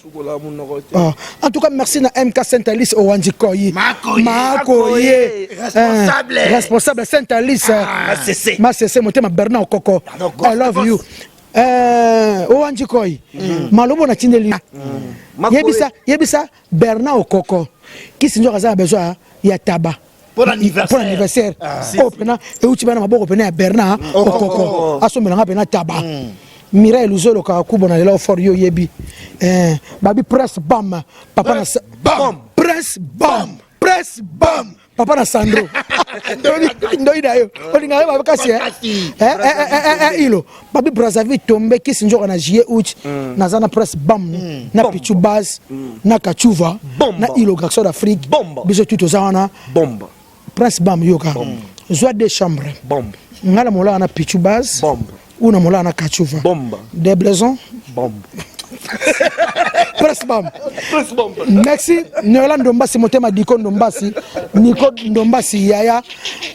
[SPEAKER 1] Ah. En tout cas, merci na MK Saint Alice Owanji Koyi Makoye,
[SPEAKER 2] responsable,
[SPEAKER 1] responsable Saint Alice, Masese, motema Bernard Okoko, I love you. Owanji Koyi, malobo natindeli, yebisa, yebisa Bernard Okoko, Kisi Nzoka aza na besoin ya taba.
[SPEAKER 2] Pour l'anniversaire.
[SPEAKER 1] Pour l'anniversaire. Oyo mpena euti bana maboko pena ya Bernard Okoko. Asombelanga pena taba. Mireille Luzolo Kakubo na lela fort yo yebi. Eh, babi presse bam papa na
[SPEAKER 2] Bam.
[SPEAKER 1] Presse bam. Presse bam. Papa na Sandro. Ndoi na yo. Olinga yo kasi eh. Eh eh eh eh ilo. Babi Brazzaville tombe kisi njoka na juillet août. Naza na presse bam na Pichu Baz na Kachuva na ilo Garçon d'Afrique. Biso tout toza wana.
[SPEAKER 3] Bomba.
[SPEAKER 1] Prince Bam yoka. Zwa deux chambres.
[SPEAKER 3] Bomba.
[SPEAKER 1] Nga na molala na Pichu Baz.
[SPEAKER 3] Bomba.
[SPEAKER 1] Ou na molala na Kachuva.
[SPEAKER 3] Bomba.
[SPEAKER 1] Des blaisons.
[SPEAKER 3] Bomba.
[SPEAKER 1] Prince Bam.
[SPEAKER 3] Prince Bomba.
[SPEAKER 1] Merci Noël Ndombasi motema Diko Ndombasi, Nico Ndombasi Yaya.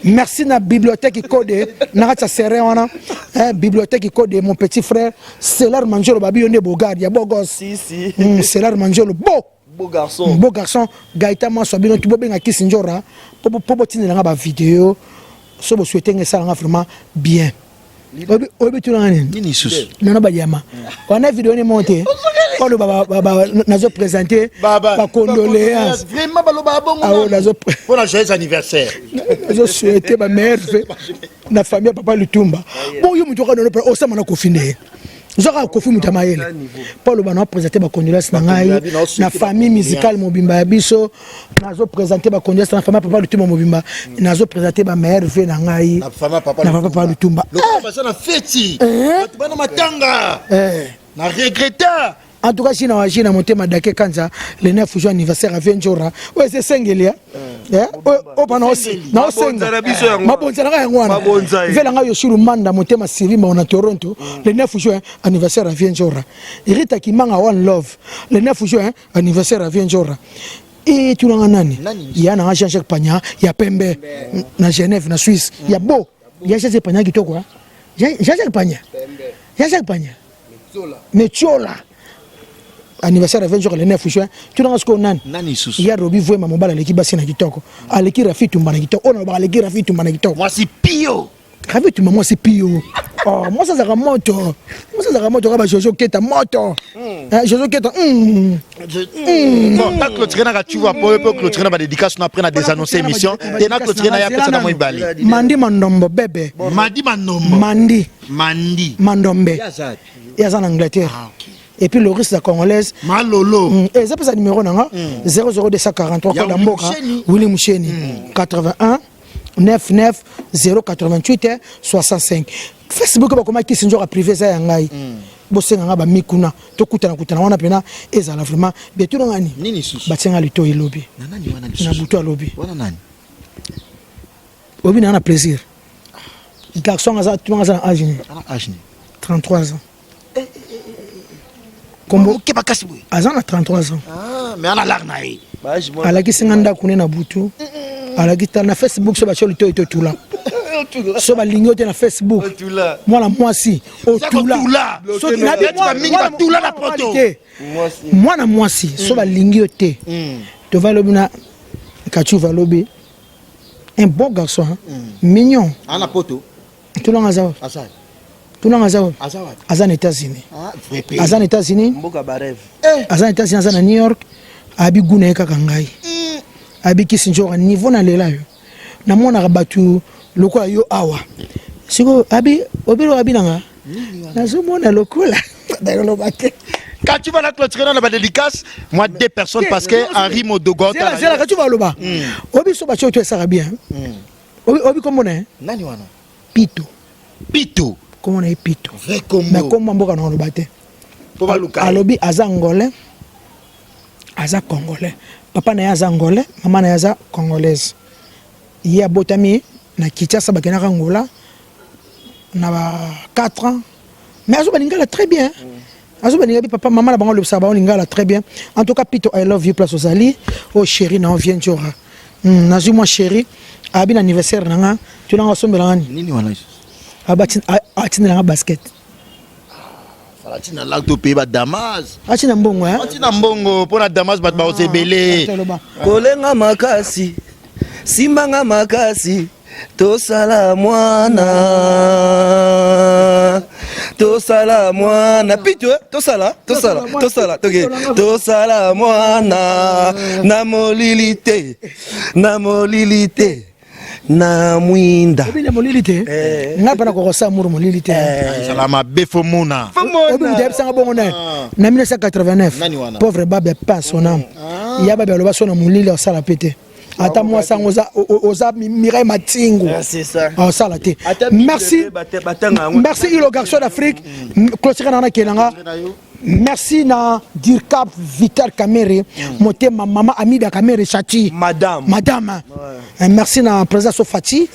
[SPEAKER 1] Merci na bibliothèque Code na kati ya serre wana. Hein, bibliothèque Code mon petit frère Selar Manjolo babi yo nde Bogard ya bogos.
[SPEAKER 3] Si si.
[SPEAKER 1] Selar Manjolo bo.
[SPEAKER 3] Beau garçon.
[SPEAKER 1] Beau garçon Gaëtan Mwanso bino tu bobenga Kisi Njora po botindela nga ba vidéo so bo souhaiter nga esala nga vraiment bien. Oyebi tuna nga nini?
[SPEAKER 2] Nini lisusu?
[SPEAKER 1] Nono Badiama. Wana vidéo ni monte. Oyo ba nazo présenter ba condoléances.
[SPEAKER 2] Vraiment baloba bongo.
[SPEAKER 1] Ah nazo
[SPEAKER 2] pour la joyeux anniversaire.
[SPEAKER 1] Nazo souhaiter ba meilleurs vœux na famille ya papa Lutumba. Bon yo mutu ka nono osama na kofi nde. Zaka kofi mutu ya mayele. Paul bana présenter ba condoléances na ngai na famille musicale mobimba ya biso. Nazo présenter ba condoléances na famille papa Lutumba mobimba. Nazo présenter ba meilleurs vœux na ngai
[SPEAKER 2] na famille papa
[SPEAKER 1] na papa Lutumba.
[SPEAKER 2] Lokola baza na feti. Bato bana matanga. Na regretta.
[SPEAKER 1] En tout cas, China wa China motema dake kanza le 9 juin anniversaire à Venjora. Ouais, c'est Sengelia. Eh, o pa na osenga. Mabonza na yango wana. Vela nga Yoshiru Manda motema Sylvie na Toronto le 9 juin anniversaire à Venjora. Rita Kimanga One Love le 9 juin anniversaire à Venjora. Et tu l'as nani? Ya na Jean-Jacques Pagna, ya Pembe na Genève na Suisse. Ya beau. Ya Jean-Jacques Pagna kitoko hein. Jean-Jacques Pagna. Jean-Jacques Pagna. Metiola. Anniversaire 20 jours le 9 juin. Tu n'as ce nani?
[SPEAKER 2] Nani susu.
[SPEAKER 1] Ya Robi Vwema mobala aleki basi na kitoko. Aleki Rafi Tumba na kitoko. Ona ba aleki Rafi Tumba na kitoko.
[SPEAKER 2] Moi c'est Pio.
[SPEAKER 1] Rafi Tumba moi c'est Pio. Oh, moi ça ça moto. Moi ça ça moto ka ba Jojo Keta moto. Jojo Keta.
[SPEAKER 2] Bon, ta clôturer na tu vois pour pour clôturer na ba dédicace na après na désannoncer émission. Te na clôturer na ya pesa na moi bali.
[SPEAKER 1] Mandi Mandombo bébé.
[SPEAKER 2] Mandi Mandombo.
[SPEAKER 1] Mandi.
[SPEAKER 2] Mandi.
[SPEAKER 1] Mandombe. Yaza en Angleterre.
[SPEAKER 2] Ah, okay.
[SPEAKER 1] Et puis Loris la congolaise.
[SPEAKER 2] Malolo.
[SPEAKER 1] Et ça pesa numéro nanga 00243 code mboka Willy Musheni 81 99 088 65. Facebook ba koma kisi nzoka privé za ya ngai. Bosenga nga ba mikuna to kutana kutana wana pena ezala vraiment bien tout ngani.
[SPEAKER 2] Nini susu?
[SPEAKER 1] Batenga lito elobi.
[SPEAKER 2] Na nani wana lisusu?
[SPEAKER 1] Na butu alobi.
[SPEAKER 2] Wana nani?
[SPEAKER 1] Obi na na plaisir. Garçon aza tu aza na âge ni.
[SPEAKER 2] Ana âge ni.
[SPEAKER 1] 33 ans. Kombo
[SPEAKER 2] ke bakasi boye.
[SPEAKER 1] Aza na 33 ans.
[SPEAKER 2] Ah, mais ana lar na ye.
[SPEAKER 1] Alakisi nga ndako ne na butu. Alakisi na Facebook so bacho lito ito tula. So balingi yo te na Facebook. Mwana mwasi otula. Soki na
[SPEAKER 2] batula na poto.
[SPEAKER 1] Mwana mwasi so balingi yo te. Tova lobi na Kachuva lobi. Un bon garçon, hein? Mignon.
[SPEAKER 2] Ana poto.
[SPEAKER 1] Tulanga zawa.
[SPEAKER 2] Azali.
[SPEAKER 1] Tulanga zawa.
[SPEAKER 2] Azawa.
[SPEAKER 1] Aza na États-Unis.
[SPEAKER 2] Ah, vrai pays.
[SPEAKER 1] Aza na États-Unis.
[SPEAKER 3] Mboka ba rêve.
[SPEAKER 1] Aza na États-Unis, aza na New York. Abi guna ye kaka ngai. Abi kisi njoka niveau na lela yo. Namonaka bato lokola yo awa. Siko abi obelo abi nanga. Nazomona lokola. Nakoloba te.
[SPEAKER 2] Quand tu vas la clôturer dans la dédicace, moi deux personnes parce que Henri Modogo.
[SPEAKER 1] Zela zela quand tu vas loba. Obi so bacho tu ça bien. Obi obi kombo na
[SPEAKER 2] Nani wana?
[SPEAKER 1] Pito.
[SPEAKER 2] Pito.
[SPEAKER 1] Kombo na Pito.
[SPEAKER 2] Vrai kombo.
[SPEAKER 1] Mais kombo mboka na loba te.
[SPEAKER 2] Po baluka.
[SPEAKER 1] Alobi aza angolais. Aza congolais. Papa na ye aza angolais, mama na ye aza congolaise. Ye abotami na Kinshasa bakenaka Angola na ba 4 ans. Mais azo balingala très bien. Azo balinga bi papa mama na bango lobisa bango lingala très bien. En tout cas Pito I love you place ozali. Oh chérie na vient jora. Nazui moi chérie abi na anniversaire na nga tu nanga sombela ngani.
[SPEAKER 2] Nini wana?
[SPEAKER 1] Abati atinela nga basket.
[SPEAKER 2] Atina la to paye ba Damas.
[SPEAKER 1] Atina mbongo hein.
[SPEAKER 2] Atina mbongo pona Damas bat ba osebele.
[SPEAKER 3] Kolenga makasi. Simbanga makasi. Tosala mwana. Tosala mwana. Pito tosala, tosala, tosala. Toke. Tosala mwana. Na molili te. Na molili te. Na mwinda.
[SPEAKER 1] Obi na molili te.
[SPEAKER 3] Eh.
[SPEAKER 1] Nga pa na kokosa amour molili te.
[SPEAKER 2] Ezala mabe fo mona.
[SPEAKER 1] Obi mutu ayebisanga bongo na na 1989.
[SPEAKER 2] Nani wana?
[SPEAKER 1] Pauvre Babe paix à son âme. Ya Babe aloba so na molili osala pe te. Ata mwasi yango oza oza Mireille Matingu.
[SPEAKER 3] Ah, c'est ça.
[SPEAKER 1] Osala te.
[SPEAKER 3] Ata Bible
[SPEAKER 1] Merci.
[SPEAKER 3] pe batanga yango.
[SPEAKER 1] Merci Ilo garçon d'Afrique. Clôture na na kelanga. Merci na Dirkap Vital Kamere, motema mama Amida Kamere Chati.
[SPEAKER 3] Madame.
[SPEAKER 1] Madame. Merci na président Sofati.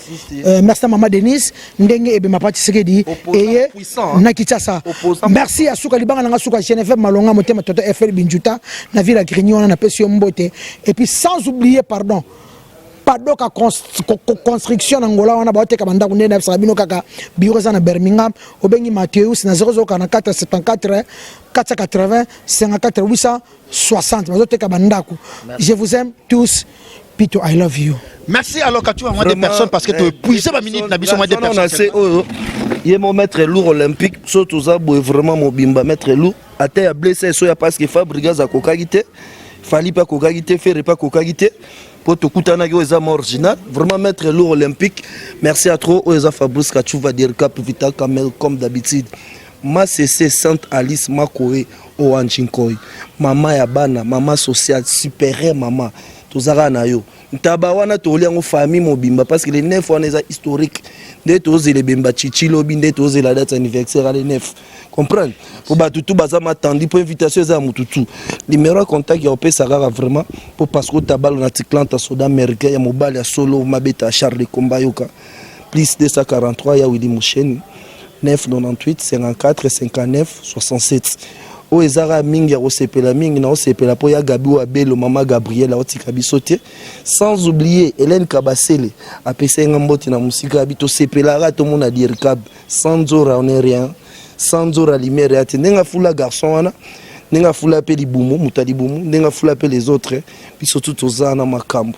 [SPEAKER 1] Merci na mama Denise Ndenge Ebema Pati Tshisekedi
[SPEAKER 3] Opposant
[SPEAKER 1] eye
[SPEAKER 3] puissant, hein.
[SPEAKER 1] na Kinshasa.
[SPEAKER 3] Opposant.
[SPEAKER 1] Merci à Suka Libanga na Suka Genève Malonga motema Toto FL Binjuta na ville ya Grignon na pesi yo mbote et puis sans oublier pardon Padoka construction na Angola wana baoteka bandako nde nayebisaka bino kaka bureau eza na Birmingham obengi Mateus na 0044 74 480 54 860 bazoteka bandako. Je vous aime tous. Pito, I love you.
[SPEAKER 2] Merci alors quand tu as moins de personnes parce que tu épuisé ma minute na biso moins de
[SPEAKER 3] Na
[SPEAKER 2] personnes.
[SPEAKER 3] se oyo ye mo maître lourd olympique so toza boye vraiment mobimba maître lourd ata ya blessé so ya parce que Fabregas akokaki te, Fally mpe akokaki te, Ferre mpe akokaki te po tokutanaki oyo eza ma original. Vraiment maître lourd olympique, merci à trop. Oyo eza Fabrice Kachuva Dirkap Vital Kamel comme d'habitude ma cc Sainte Alice Makoe Owanchinkoy, mama ya bana, mama sociale supérieure, mama tozalaka na yo ntaba wana tolia yango famille mobimba parce que le 9 wana eza historique nde tozela ebemba chichi lobi nde tozela date anniversaire ale 9 comprendre po bato tu baza matandi mpo invitation eza ya motu tu numéro ya contact ya kopesa kaka vraiment mpo parce que otabalo na Atlanta soda américain ya mobali ya solo mabeta ya Charles Komba yoka plus 243 ya Willi Musheni 998 54 59 67 oyo eza kaka mingi ya kosepela mingi na kosepela mpo ya Gabi oyo abelo mama Gabriel aotika biso te sans oublier Hélène Kabasele apesa nga mbote na mosika abi tosepelaka tomona Dirkab sans nzora on est rien sans nzora lumière ya te ndenge afula garçon wana ndenge afula mpe libumu moto ya libumu ndenge afula mpe les autres biso tu toza na makambo.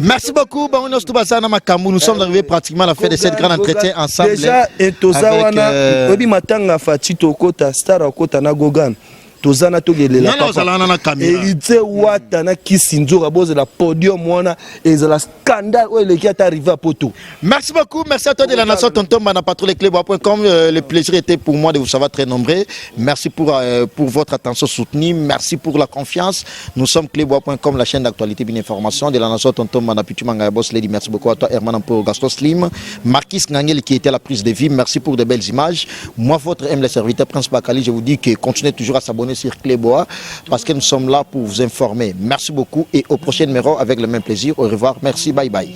[SPEAKER 2] Merci beaucoup. Bon, nous nous sommes arrivés pratiquement à la fin de cette grande entretien ensemble.
[SPEAKER 3] Déjà, toza
[SPEAKER 2] avec,
[SPEAKER 3] wana oyebi matanga Faci tokota star akota na Gogan toza na tokelela.
[SPEAKER 2] Non, non, ozala wana na caméra.
[SPEAKER 3] Héritier Wata na Kisi Nzoka bozela podium wana ezala scandale oyo eleki ata arrivé à poto.
[SPEAKER 2] Merci beaucoup. Merci à toi de la nation Tonton Bana patrouille-cleboa.com. Le plaisir était pour moi de vous savoir très nombreux. Merci pour votre attention soutenue. Merci pour la confiance. Nous sommes cleboa.com, la chaîne d'actualité bien information de la nation Tonton Bana Pitu Manga Boss Lady. Merci beaucoup à toi Herman Ampo Gaston Slim, Marquis Ngangel qui était à la prise de vie. Merci pour de belles images. Moi, votre aime le serviteur Prince Bakali, je vous dis que continuez toujours à s'abonner sur Cléboa parce que nous sommes là pour vous informer. Merci beaucoup et au prochain numéro avec le même plaisir. Au revoir. Merci. Bye bye.